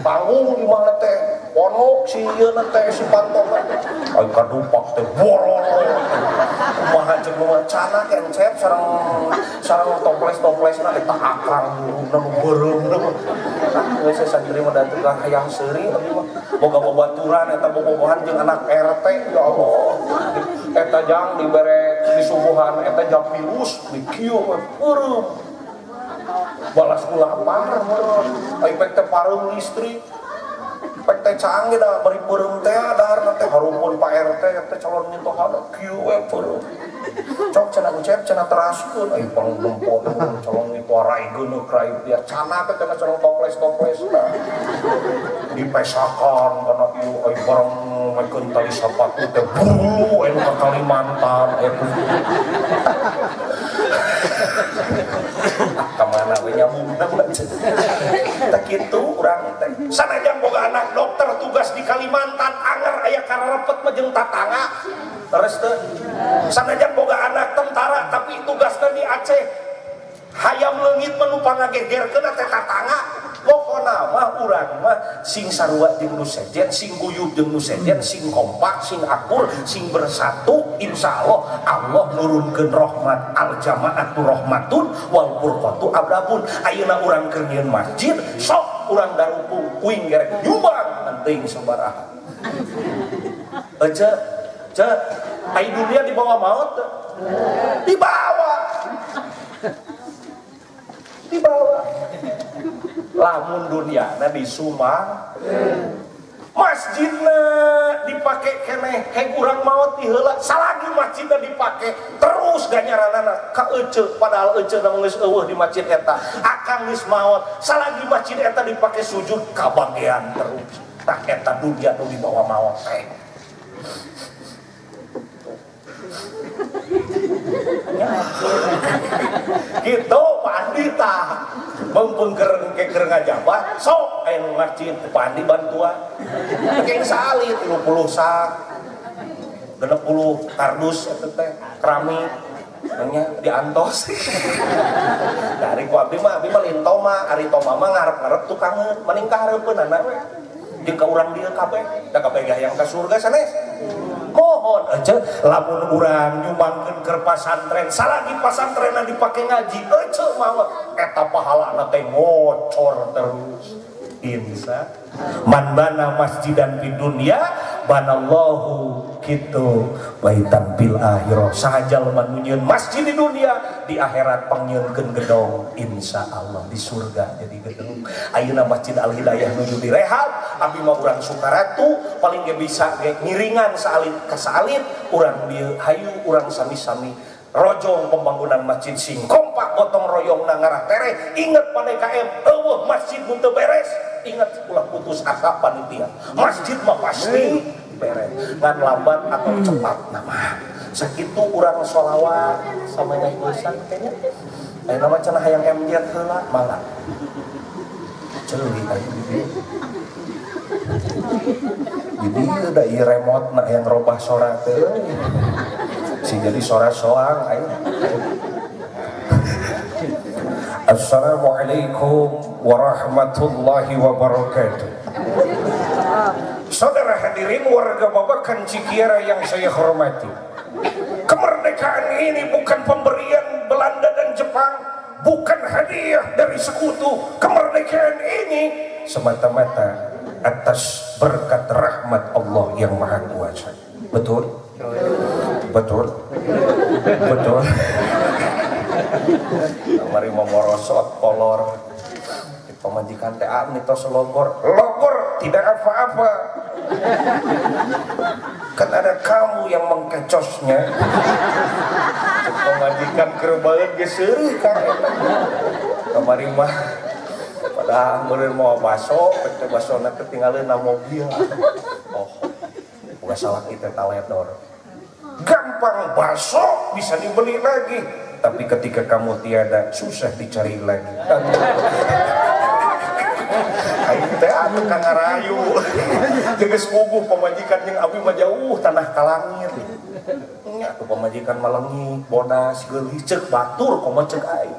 Panggung di mana teh ponok si ieu teh si pantona. Ai kadupak teh bororo. Kumaha jeung nu cana kencep sareng sareng toples-toplesna eta akang nu beureum. Geus santri mah da teu hayang seuri abdi mah. Boga babaturan eta bobogohan jeung anak RT ya Allah. Eta jang dibere disuguhan eta japilus di kieu beureum. Balas ku lapar meureun. Ai pek teh pareum listrik. Pek teh caang ge da bari beureum teh daharna teh harumpun Pak RT teh calon mintohana kieu we beureum. Cok cenah ucep cenah teraskeun ai pang lempon calon mintoha rai geuneuk rai dia cana teh cenah calon toples-toples dipesakan kana ieu ai bareng mekeun tali sapatu teh buru anu ka Kalimantan eta ka mana we nyambungna teh kitu urang teh sanajan boga anak dokter tugas di Kalimantan anger aya kararepet mah jeung tatangga terus teh sanajan boga anak tentara tapi tugasna di Aceh hayam leungit mah nu pangagegerkeun teh tatangga. Pokona mah urang mah sing sarua jeung nu sejen, sing guyub jeung nu sejen, sing kompak, sing akur, sing bersatu, insyaallah Allah nurunkeun rahmat. Al jamaatu rahmatun wal furqatu abrabun. Ayeuna urang keur nyieun masjid, sok urang darupung uing gerek nyumbang penting sabaraha. Ece, ce, ai dunia dibawa maut? Dibawa. Dibawa. Lamun duniana disumang masjidna dipake keneh heg urang maot ti heula salagi masjidna dipake terus ganyaranana ka ece padahal ece na geus eueuh di masjid eta akang geus maot salagi masjid eta dipake sujud kabagean terus tah eta dunia nu dibawa maot teh. Gitu Pak Andi tah mumpung keur ngajabah sok aya nu masjid Pak Andi bantuan engke saalit 30 sak 60 kardus eta teh keramik nya diantos. Dari ku abdi mah lain toma ari toma mah ngarep-ngarep tukangeun mending ka hareupeunana we jeung ka urang dieu kabeh da kabeh hayang ka surga sanes. Mohon aja lamun urang nyumbangkeun keur pasantren salagi pasantrenna dipake ngaji ece mawa eta pahalana teh ngocor terus. Insya man bana masjidan fid dunya banallahu kitu baitan fil akhirah. Saha jalma nu nyieun masjid di dunia di akhirat pangnyieunkeun gedong insya Allah di surga jadi gedong. Ayeuna Masjid Al Hidayah nuju direhab abdi mah urang Sukaratu paling ge bisa ge ngiringan saalit ka saalit urang dieu hayu urang sami-sami rojong pembangunan masjid sing kompak gotong royong na ngarah tereh. Ingat pada KM eueuh masjid mun teu beres ingat ulah putus asa panitia masjid mah pasti beres ngan lambat atau cepat nama sakitu urang sholawat sama nyai geusan kayaknya aya nama cenah hayang MJ heula malah ceuli aya jadi da ieu remote na yang robah sora teh si jadi sora soang ayo. Assalamualaikum warahmatullahi wabarakatuh. Saudara hadirin warga Babakan Cikiara yang saya hormati. Kemerdekaan ini bukan pemberian Belanda dan Jepang, bukan hadiah dari sekutu. Kemerdekaan ini semata-mata atas berkat rahmat Allah yang Maha Kuasa. Betul? Betul? Betul? Mari memorosot kolor pemajikan teh mitos logor. Logor tidak apa-apa. Kan ada kamu yang mengkecosnya. Pemajikan kerbaeun ge seureuh ka eta. Kamari mah padahal meureun mau baso, teh basona ketinggalan na mobil. Oh, bukan salah kita taledor. Gampang baso bisa dibeli lagi, tapi ketika kamu tiada susah dicari lagi. Aing teh Tukang ngarayu. Geus puguh pamajikan jeung abi mah jauh tanah ka langit. Nya tuh pamajikan malengik, bodas, geulis, ceuk batur komo ceuk aing.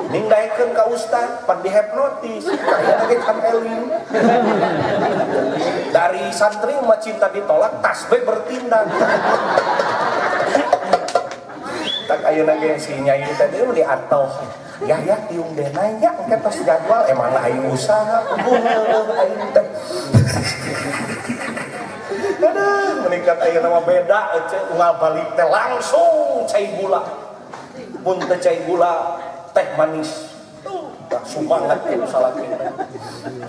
Ning daekeun ka ustad pan dihipnotis, kaya ge can eling. Dari santri mah cinta ditolak, tasbih bertindak. Tak ayeuna ge si nyai teh di atoh. Ya ya tiung deh nanya engke tos jadwal emang aing usaha puguh aing teh. Aduh, meningkat ayeuna mah beda ece unggal balik teh langsung cai gula. Mun teh cai gula teh manis. Tuh, sumangat teh salaki.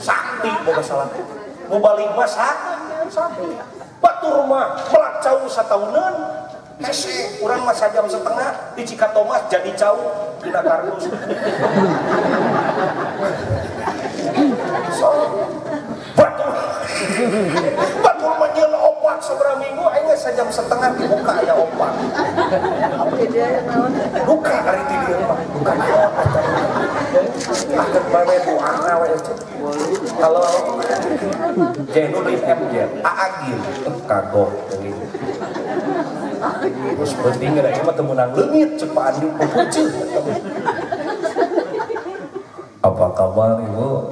Sakti boga salaki. Mu balik mah sakti. Batur mah melak cau satauneun. Hese, urang mah sajam setengah di Cikatomas jadi cau dina kardus. So, batur. Batur mah nyeun opat sabaraha minggu aing geus sajam setengah dibuka aya opat. Duka ari ti dieu mah, duka naon atuh. Akeun bae doana we ece. Kalau Jainuddin MJ, Aagim kagok teuing. Terus penting ada mah teu meunang leungit ceuk Pak Andi pupuceuh. Apa kabar Ibu?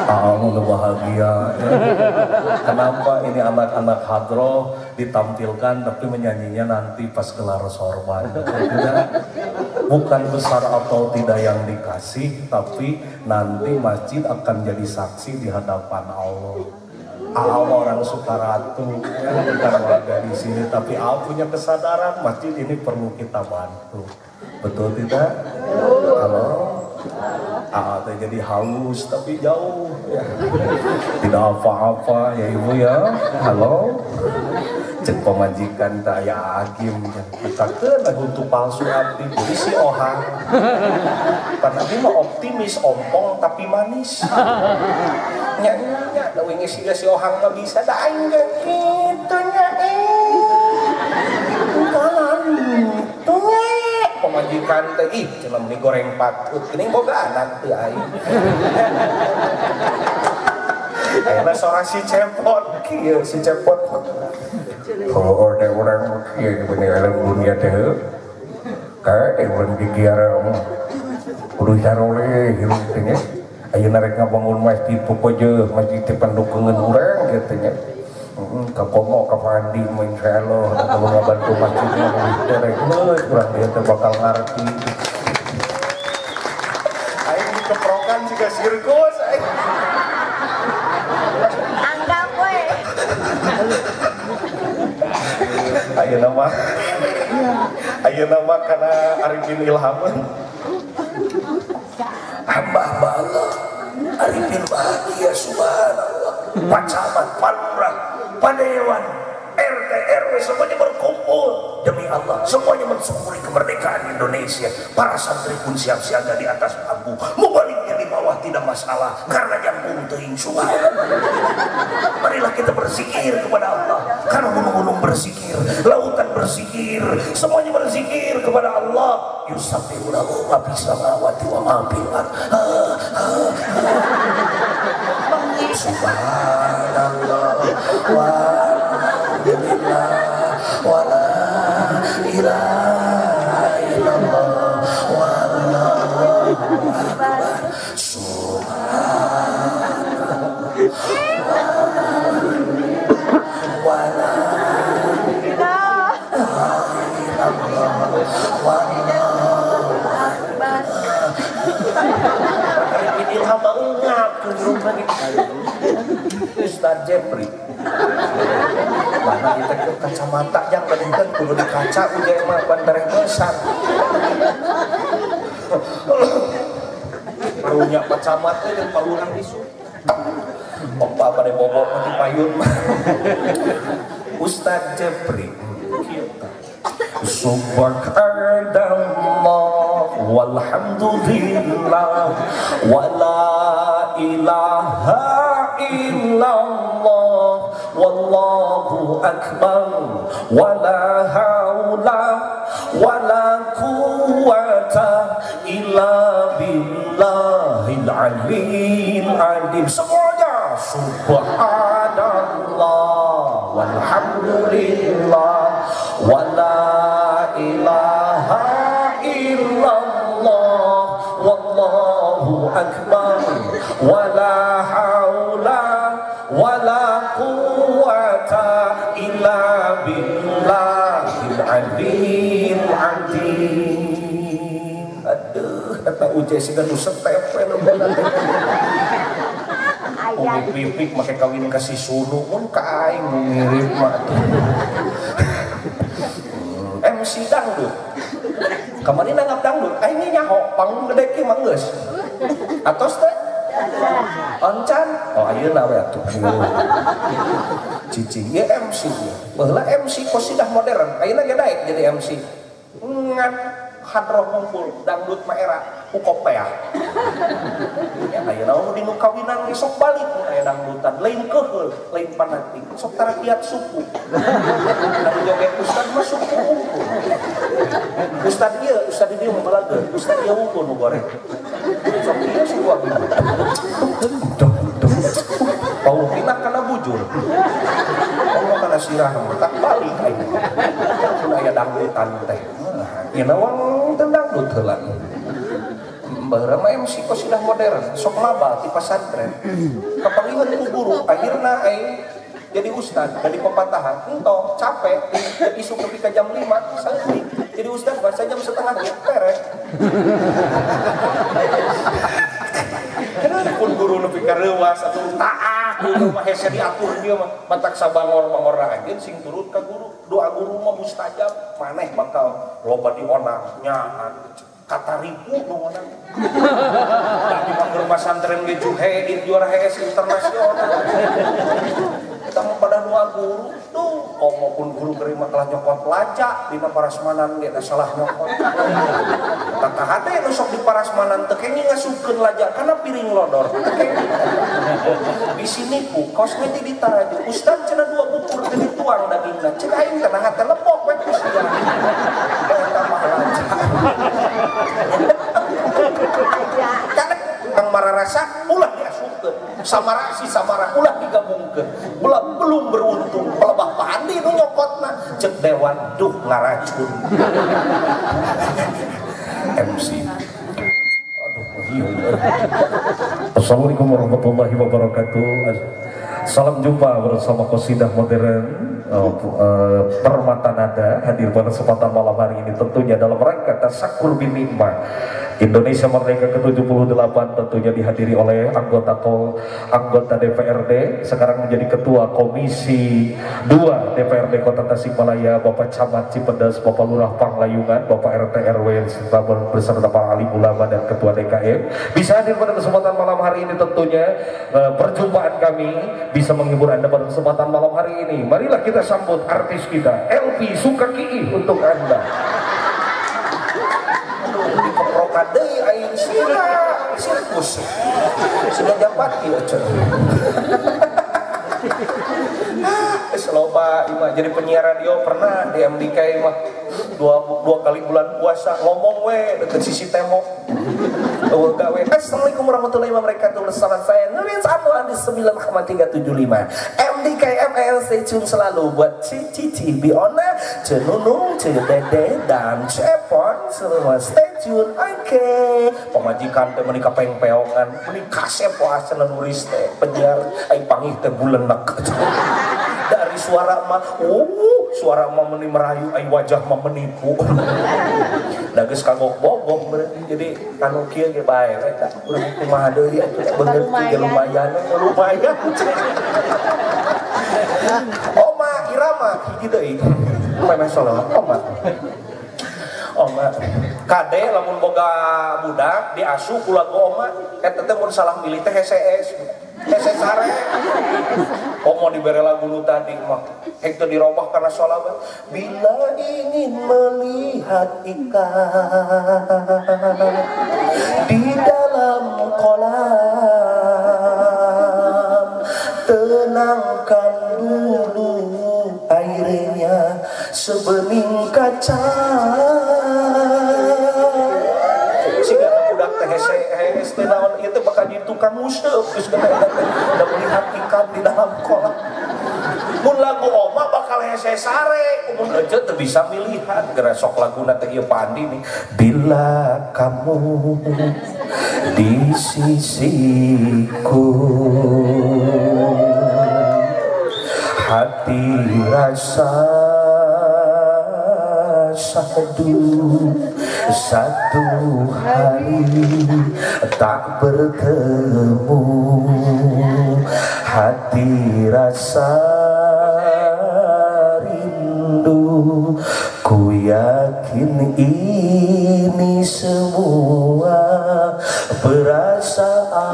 Kamu bahagia. Ya. Kenapa ini anak-anak hadroh ditampilkan tapi menyanyinya nanti pas gelar sorban? Bukan besar atau tidak yang dikasih, tapi nanti masjid akan jadi saksi di hadapan Allah. Al orang Sukaratu, ya, bukan warga di sini, tapi Al punya kesadaran masjid ini perlu kita bantu. Betul tidak? Halo? Al teh jadi halus tapi jauh ya. Tidak apa-apa ya Ibu ya. Halo? Cek pemajikan tak ya agim bukakeun lagu palsu abdi jadi si ohang. Pan abdi mah optimis ompong tapi manis. Nya nya da wingi siga si ohang mah bisa da aing ge kitu nya kalan tuh pemajikan teh ih cenah meni goreng patut geuning boga anak teu aing. Ayeuna sora si cepot kieu si cepot. Kalau ada orang kieu bener alam dunia teh kae urang dikiara mah kudu saroleh hirup teh nya. Ayeuna rek ngabangun masjid popojeun masjid teh pandukeungeun urang kieu teh nya. Ka komo ka Pandi mah insyaallah kalau ngabantu masjid mah derek geus urang dieu teh bakal ngarti. Aing dikeprokan siga sirkus aing. Anggap we. Ayeuna mah ayeuna mah kana Arifin Ilhamun. Hamba-hamba Allah, Arifin bahagia subhanallah. Pak Camat, Pak Lurah, Pak Dewan, RT, RW semuanya berkumpul demi Allah. Semuanya mensyukuri kemerdekaan Indonesia. Para santri pun siap siaga di atas bambu. Mau baliknya di bawah tidak masalah karena jangkung teuing subhanallah. Marilah kita berzikir kepada Allah. Karena gunung-gunung berzikir, lautan berzikir, semuanya berzikir kepada Allah. Yusabbihu lahu ma fis samawati wa ma fil ardh. Subhanallah walhamdulillah wala ilaha illallah wallahu akbar. Subhanallah wala ilaha illallah wallahu akbar. Ilham ngap ke rumah Ustaz Jepri. Mana kita ke kacamata yang benten kudu di kaca ujang mah pan tereh besar. Karunya kacamata jeung palurang isu. Opa pada bobok mati payun. Ustaz Jepri. Subhanallah walhamdulillah wala ilaha illallah wallahu akbar wala haula wala quwata illa billahil Billahil aliyil azim. Semuanya subhanallah walhamdulillah wala ilaha illallah wallahu akbar wala haula wala quwata illa billahil aliyil azim. Aduh, eta uje siga nu setep we lembana teh. Umi pipik make kawin ka si Sunu mun ka aing nu ngirim mah atuh. MC dangdut. Kamari nanggap dangdut, aing nyaho panggung gede kieu mah geus. Atos teh? Oncan. Oh ayeuna we atuh. Cicing ieu MC. Baheula MC qasidah modern, ayeuna ge daek jadi MC. Ngan hadroh ngumpul dangdut mah era ukopeah. Ya ayeuna mah dinu kawinan ge sok balik mun aya dangdutan, lain keuheul, lain panating, sok tarakiat suku. Anu joget ustad mah suku unggul. Ustad ieu, ustad dieu nu balageun, ustad ieu unggul nu goreng. Sok ieu suku abdi. Paul pinah kana bujur. Allah kana sirah tak balik aing. Mun aya dangdutan teh. Ya nawang teu dangdut heula. Baheula mah MC qasidah modern, sok mabal ti pasantren. Kapangihan ku guru, akhirna aing jadi ustad, jadi pepatahan. Entong capek, jadi isuk nepi ka jam 5, saeutik. Jadi ustad bahasa jam setengah beres. Kenapa pun guru nepi ka reuas atuh taat guru mah hese diatur dia mah matak sabangor-bangorna anjeun sing turut ka guru. Doa guru mah mustajab, maneh bakal loba dionang nyaan kataripu nu onang. Tapi mah keur masantren ge juhedin juara HS internasional. Kita mah pada doa guru tuh, komo pun guru kerima telah nyokot laca dina parasmanan ge salah nyokot. Tah hade nu sok di parasmanan teu kenging ngasupkeun laja kana piring lodor teu kenging. Di sini ku kos we di taraju ustad cenah dua bukur teu dituang dagingna cek aing teh nah teh lepok we ku sia. Eta mah laca. Karena kang mararasa ulah diasupkeun, samara si samara ulah digabungkeun, ulah belum beruntung pelebah pandi nu nyokotna cek dewan duh ngaracun. MC. Aduh, iya. Assalamualaikum warahmatullahi wabarakatuh. Salam jumpa bersama Qasidah Modern Permata Nada hadir pada kesempatan malam hari ini tentunya dalam rangka Tasyakur bin Nikmah Indonesia Merdeka ke-78 tentunya dihadiri oleh anggota DPRD, sekarang menjadi Ketua Komisi 2 DPRD Kota Tasikmalaya, Bapak Camat Cipedes, Bapak Lurah Panglayungan, Bapak RT RW serta beserta para alim ulama dan Ketua DKM. Bisa hadir pada kesempatan malam hari ini tentunya perjumpaan kami bisa menghibur Anda pada kesempatan malam hari ini. Marilah kita sambut artis kita, LP Sukaki untuk Anda. Dikeprokan deui aing sira sirkus. Sudah japat ieu cenah. Geus loba ieu mah jadi penyiar radio pernah di MDK mah dua kali bulan puasa ngomong we deket sisi tembok. Eueuh gawe. Assalamualaikum warahmatullahi wabarakatuh. Bersama saya Nurin Anwar di 9,375 MDK FL. Stay tune selalu buat Cici, Biona, Cenunung, Cedede, dan Cepon. Semua stay tune. Oke. Pamajikan teh meuni kapengpeongan, meuni kasep puasa nulis teh penyiar aing pangih teh bulenek. Dari suara mah, suara mah meuni merayu, aing wajah mah menipu. Da geus kagok bogong berarti. Jadi anu kieu ge bae we tah. Urang kumaha deui atuh beungeut ge lumayan, lumayan. Oma Irama hiji deui. Memeh sholawat Oma. Oma kade lamun boga budak diasuh ku lagu Oma eta teh mun salah milih teh HCS. Hese sare. Komo dibere lagu nu tadi mah hek teu dirobah karena sholawat. Bila ingin melihat ikan di dalam kolam, tenangkan dulu airnya sebening kaca. Siga budak budak teh hese hese naon ieu teh bakal jadi tukang nguseup geus gede da melihat ikan di dalam kolam. Mun lagu Oma bakal hese sare, mun ece teu bisa milihan geura sok laguna teh ieu Pak Andi nih. Bila kamu di sisiku, hati rasa sahdu, satu hari tak bertemu, hati rasa rindu, ku yakin ini semua perasaan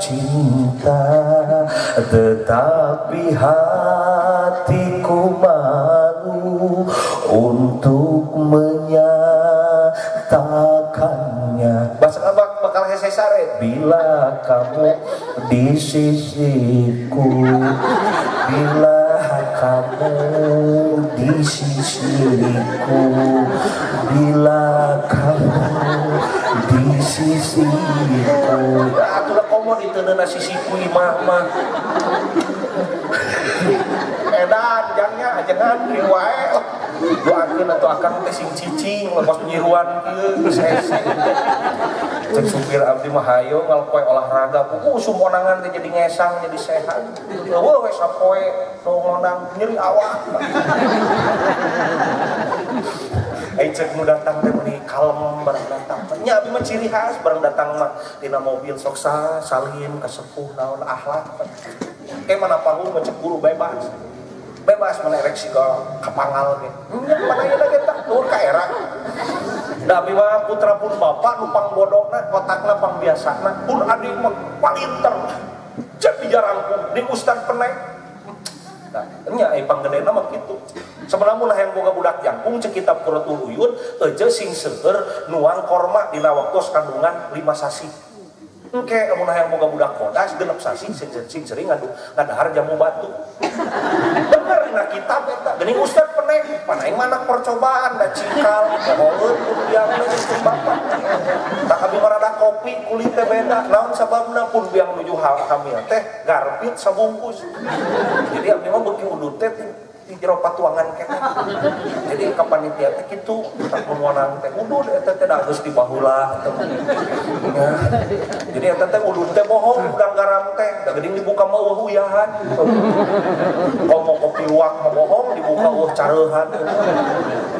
cinta, tetapi hatiku malu untuk menyatakannya. Bahasa bakal hese sare. Bila kamu di sisiku, bila kamu di sisiku, bila kamu di sisiku. Atuh komo diteuneuh sisiku imah mah. Edan jangnya ajengan kieu wae. Doakeun atuh akang teh sing cicing lepas nyiruan kieu geus hese. Cek supir abdi mah hayo ngalpoe olahraga, puku usum onangan teh jadi ngesang jadi sehat. Eueuh we sapoe nongonang nyeri awak. Ai cek nu datang teh meuni kalem barang datang. Nya abdi mah ciri khas barang datang mah dina mobil sok salim ka sepuh naon akhlak. Kayak mana panggung mah cek guru bebas. Bebas mana ereksi ka kapangal ge. Nya mana ieu ge tah nuhun ka era. Da abdi mah putra pun bapak nu pangbodona otakna pangbiasana pun adik mah palinter. Jadi jarangkung di ustad penek. Nah, nya ai panggedena mah kitu. Sebenarnya mun hayang boga budak jangkung cek kitab Qurratul Uyun eueuh sing seueur nuang korma dina waktu kandungan 5 sasi. Engke mun hayang boga budak bodas 6 sasi sing sering ngadahar jamu batu. Bener dina kitab eta. Geuning ustad penek, pan aing mah anak percobaan da cikal, pohoeun pun biangna jeung bapak. Tak abi mah rada kopi kulit teh beda. Naon sababna pun biang nuju hamil teh garpit sabungkus. Jadi abdi mah beuki udud teh di jero patuangan kene. Jadi ka panitia teh kitu, tak meunang teh udud eta teh da geus dibahula teh. Jadi eta teh udud teh bohong udang garam teh, da geuning dibuka mah eueuh uyahan. Komo kopi luwak mah bohong dibuka eueuh careuhan.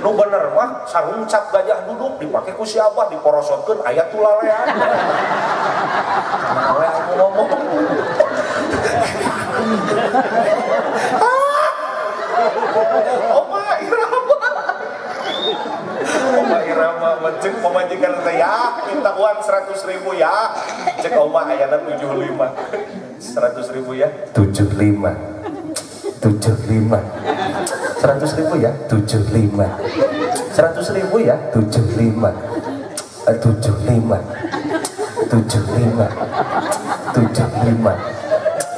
Nu bener mah sarung cap gajah duduk dipake ku si abah diporosotkeun aya tulalean. Kumaha we anu ngomong. Oma Irama, Oma Irama mencek pemajikan teh ya, minta uang 100.000 ya, cek Oma ayana 75, 100.000 ya, 75, 75, 100.000 ya, 75, 100.000 ya, 75, 75, 75, 75,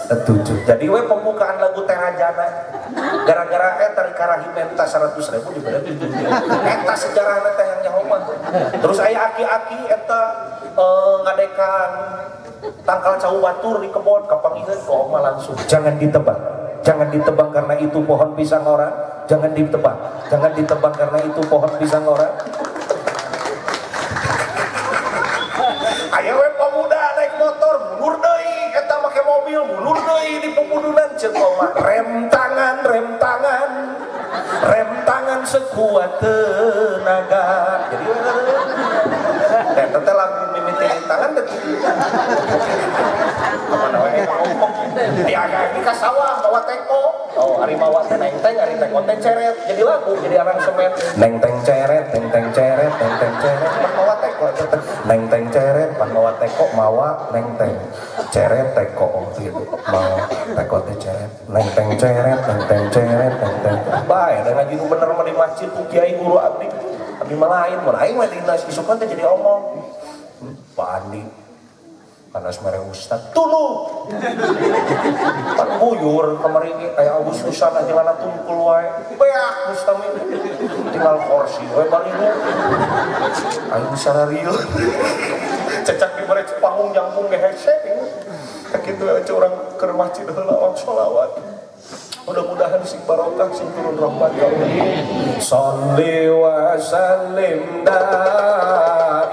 7. Jadi we pembukaan lagu Terajana gara-gara eta karahim menta 100.000 dibere 7. Eta sejarahna teh yang nyaho mah. Terus aya aki-aki eta ngadekan tangkal cau batur di kebon kapangiheun ku oma langsung. Jangan ditebang. Jangan ditebang karena itu pohon pisang orang. Jangan ditebang. Jangan ditebang karena itu pohon pisang orang. Aya we pemuda naik motor mundur deui eta make mobil mundur deui di pemudunan ceuk oma rem tangan rem tangan rem tangan sekuat tenaga. Jadi eta teh lagu mimiti tangan teh kamana we ngomong di agak ka sawah bawa teko. Oh ari mawa teh nengteng ari teko teh ceret jadi lagu jadi aransemen nengteng ceret nengteng ceret nengteng ceret pan mawa teko teh nengteng ceret pan mawa teko mawa nengteng ceret teko gitu mawa teko teh ceret nengteng ceret nengteng ceret nengteng bae da ngaji nu bener mah di masjid ku kiai guru abdi abdi mah lain mun aing mah dina isukan teh jadi omong Pak Andi Panas mere ustad tunu. Pan buyur kamari ge aya Agustusan anjeunna tungkul wae. Beak mustami. Tinggal kursi we barigu. Aing sararieu. Cecak di bare panggung jangkung ge hese. Kitu we urang keur masjid heula urang sholawat. Mudah-mudahan sing barokah sing turun rahmat ka Allah. Sholli wa sallim daiman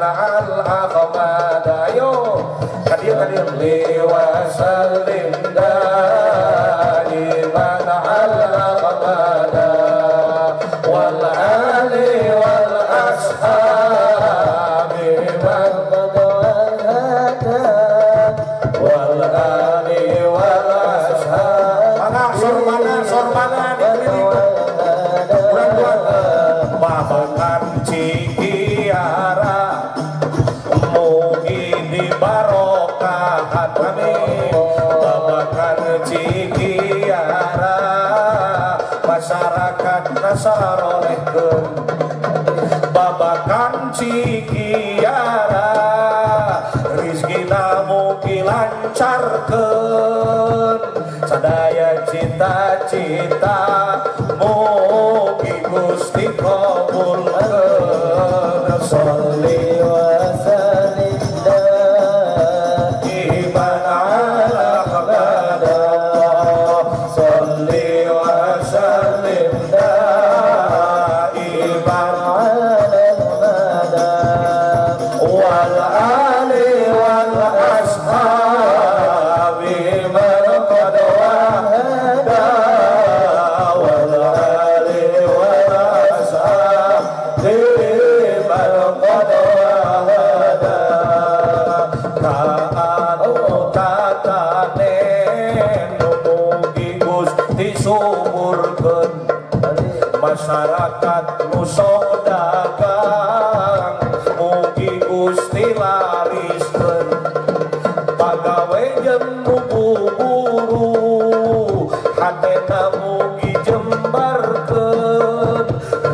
al ahmad ayo kadia kadia li wa sallim daiman al ahmad wal ali wal ashabi man qad wahada wal ali wal ashabi sorbanan sorbanan dikelilingi kurang kuat babakan Cikiara mugi dibarokahan amin babakan Cikiara masyarakat nasarolehkeun babakan Cikiara rizkina mugi lancarkeun sadaya cita-cita mugi Gusti kabulkeun. Sholli wa sallim daiman ala ahmad sholli wa sallim daiman ala ahmad wal ali wal ashabi man qad wahada wal ali wal ashabi man qad wahada kaanu tatanen mugi Gusti suburkeun masyarakat nu sok dagang mugi Gusti lariskeun pagawe jeung nu buru hatena mugi jembarkeun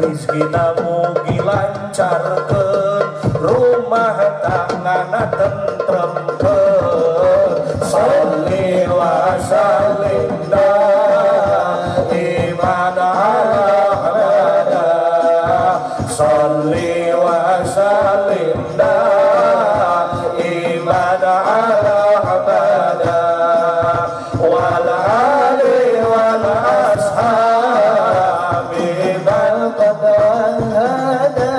rizkina mugi lancarkeun rumah tanggana tentremkeun. Sholli wa sallim daiman ala ahmad sholli wa sallim daiman ala ahmad wal ali wal ashabi man qad wahada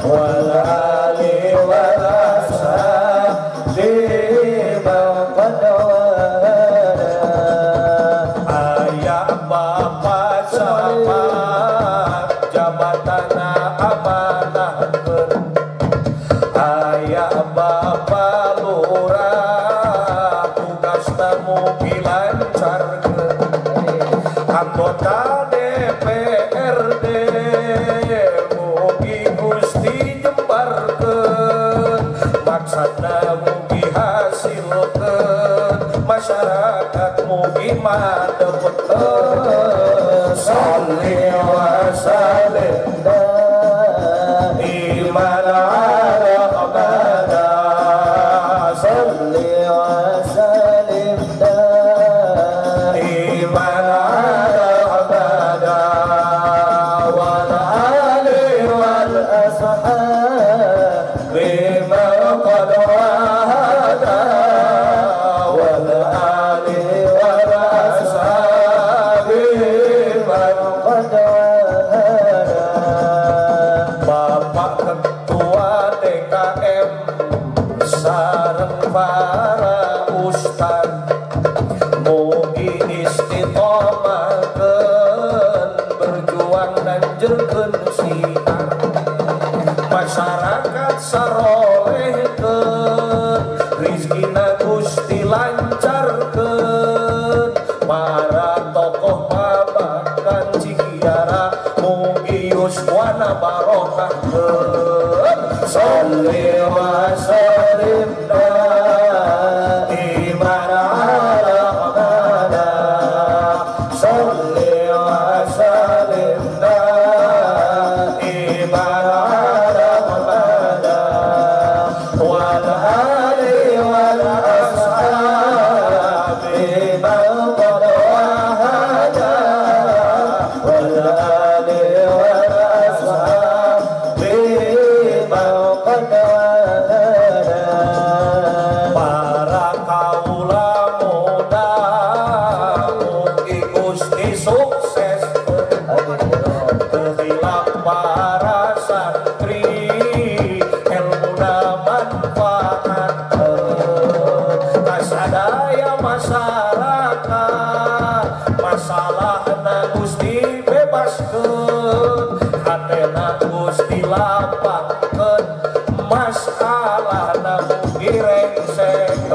wal ali wal ashabi man qad wahada. Ayah bapak camat jabatana amanahkeun ayah bapak lurah tugasna mugi lancarkeun anggota DPRD mugi Gusti jembarkeun maksudna mugi hasilkeun masyarakat mugi madepkeun. Sholli wa sallim daiman ala ahmad Sholli wa sallim daiman ala ahmad wal ali wal ashabi man qad wahada wal ali wal ashabi man qad wahada. Bapak Ketua DKM sareng para ustad mugi istiqomahkeun berjuang nanjerkeun syiar masyarakat sarolehkeun rizkina Gusti lancarkeun para tokoh babakan Cikiara mugi yuswana barokahkeun. Sholli wa sallim daiman ala ahmad sholli wa sallim daiman ala ahmad wal Masalahna mugi rengsek.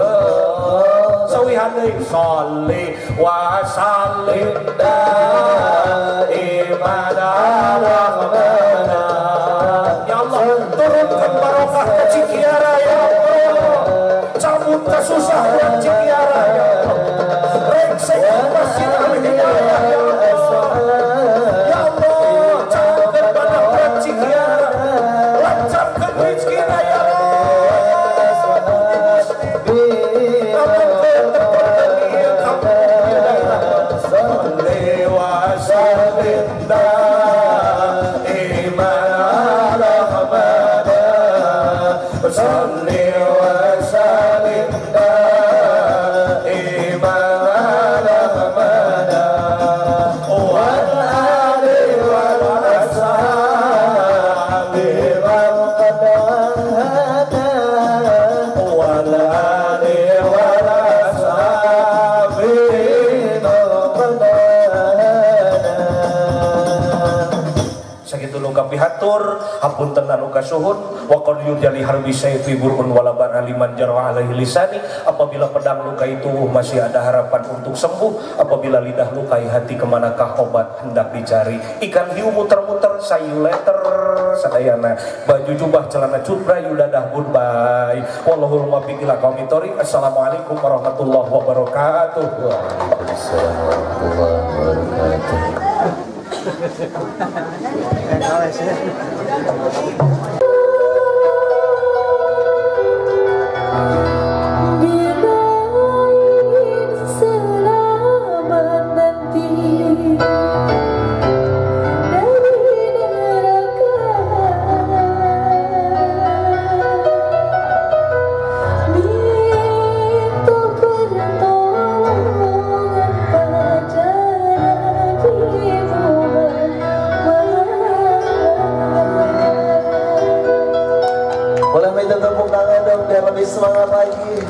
Sawihan deui sholli wa sallim daiman ala Ahmad. Ya Allah, turunkan barokah ke Cikiara ya Allah. Cabut kesusahan Cikiara ya Allah. Rengsek Masjid Al-Hidayah ya Allah. Ya Allah, cabutkan barokah Cikiara. Lancarkan rezekina ya Allah. Hapunten anu kasuhun wa qad yujali harbi sayfi burun wala liman jarwa alaihi lisani. Apabila pedang luka itu masih ada harapan untuk sembuh, apabila lidah lukai hati kemanakah obat hendak dicari. Ikan hiu muter-muter sayu letter sadayana baju jubah celana cutbra yudadah goodbye. Wallahul muwaffiq ila aqwamit thoriq. Assalamualaikum warahmatullahi wabarakatuh. Waalaikumsalam warahmatullahi wabarakatuh. Bila ingin selamat nanti dari neraka, minta pertolongan pada Nabi Muhammad. Boleh minta tepuk tangan dong biar lebih semangat lagi.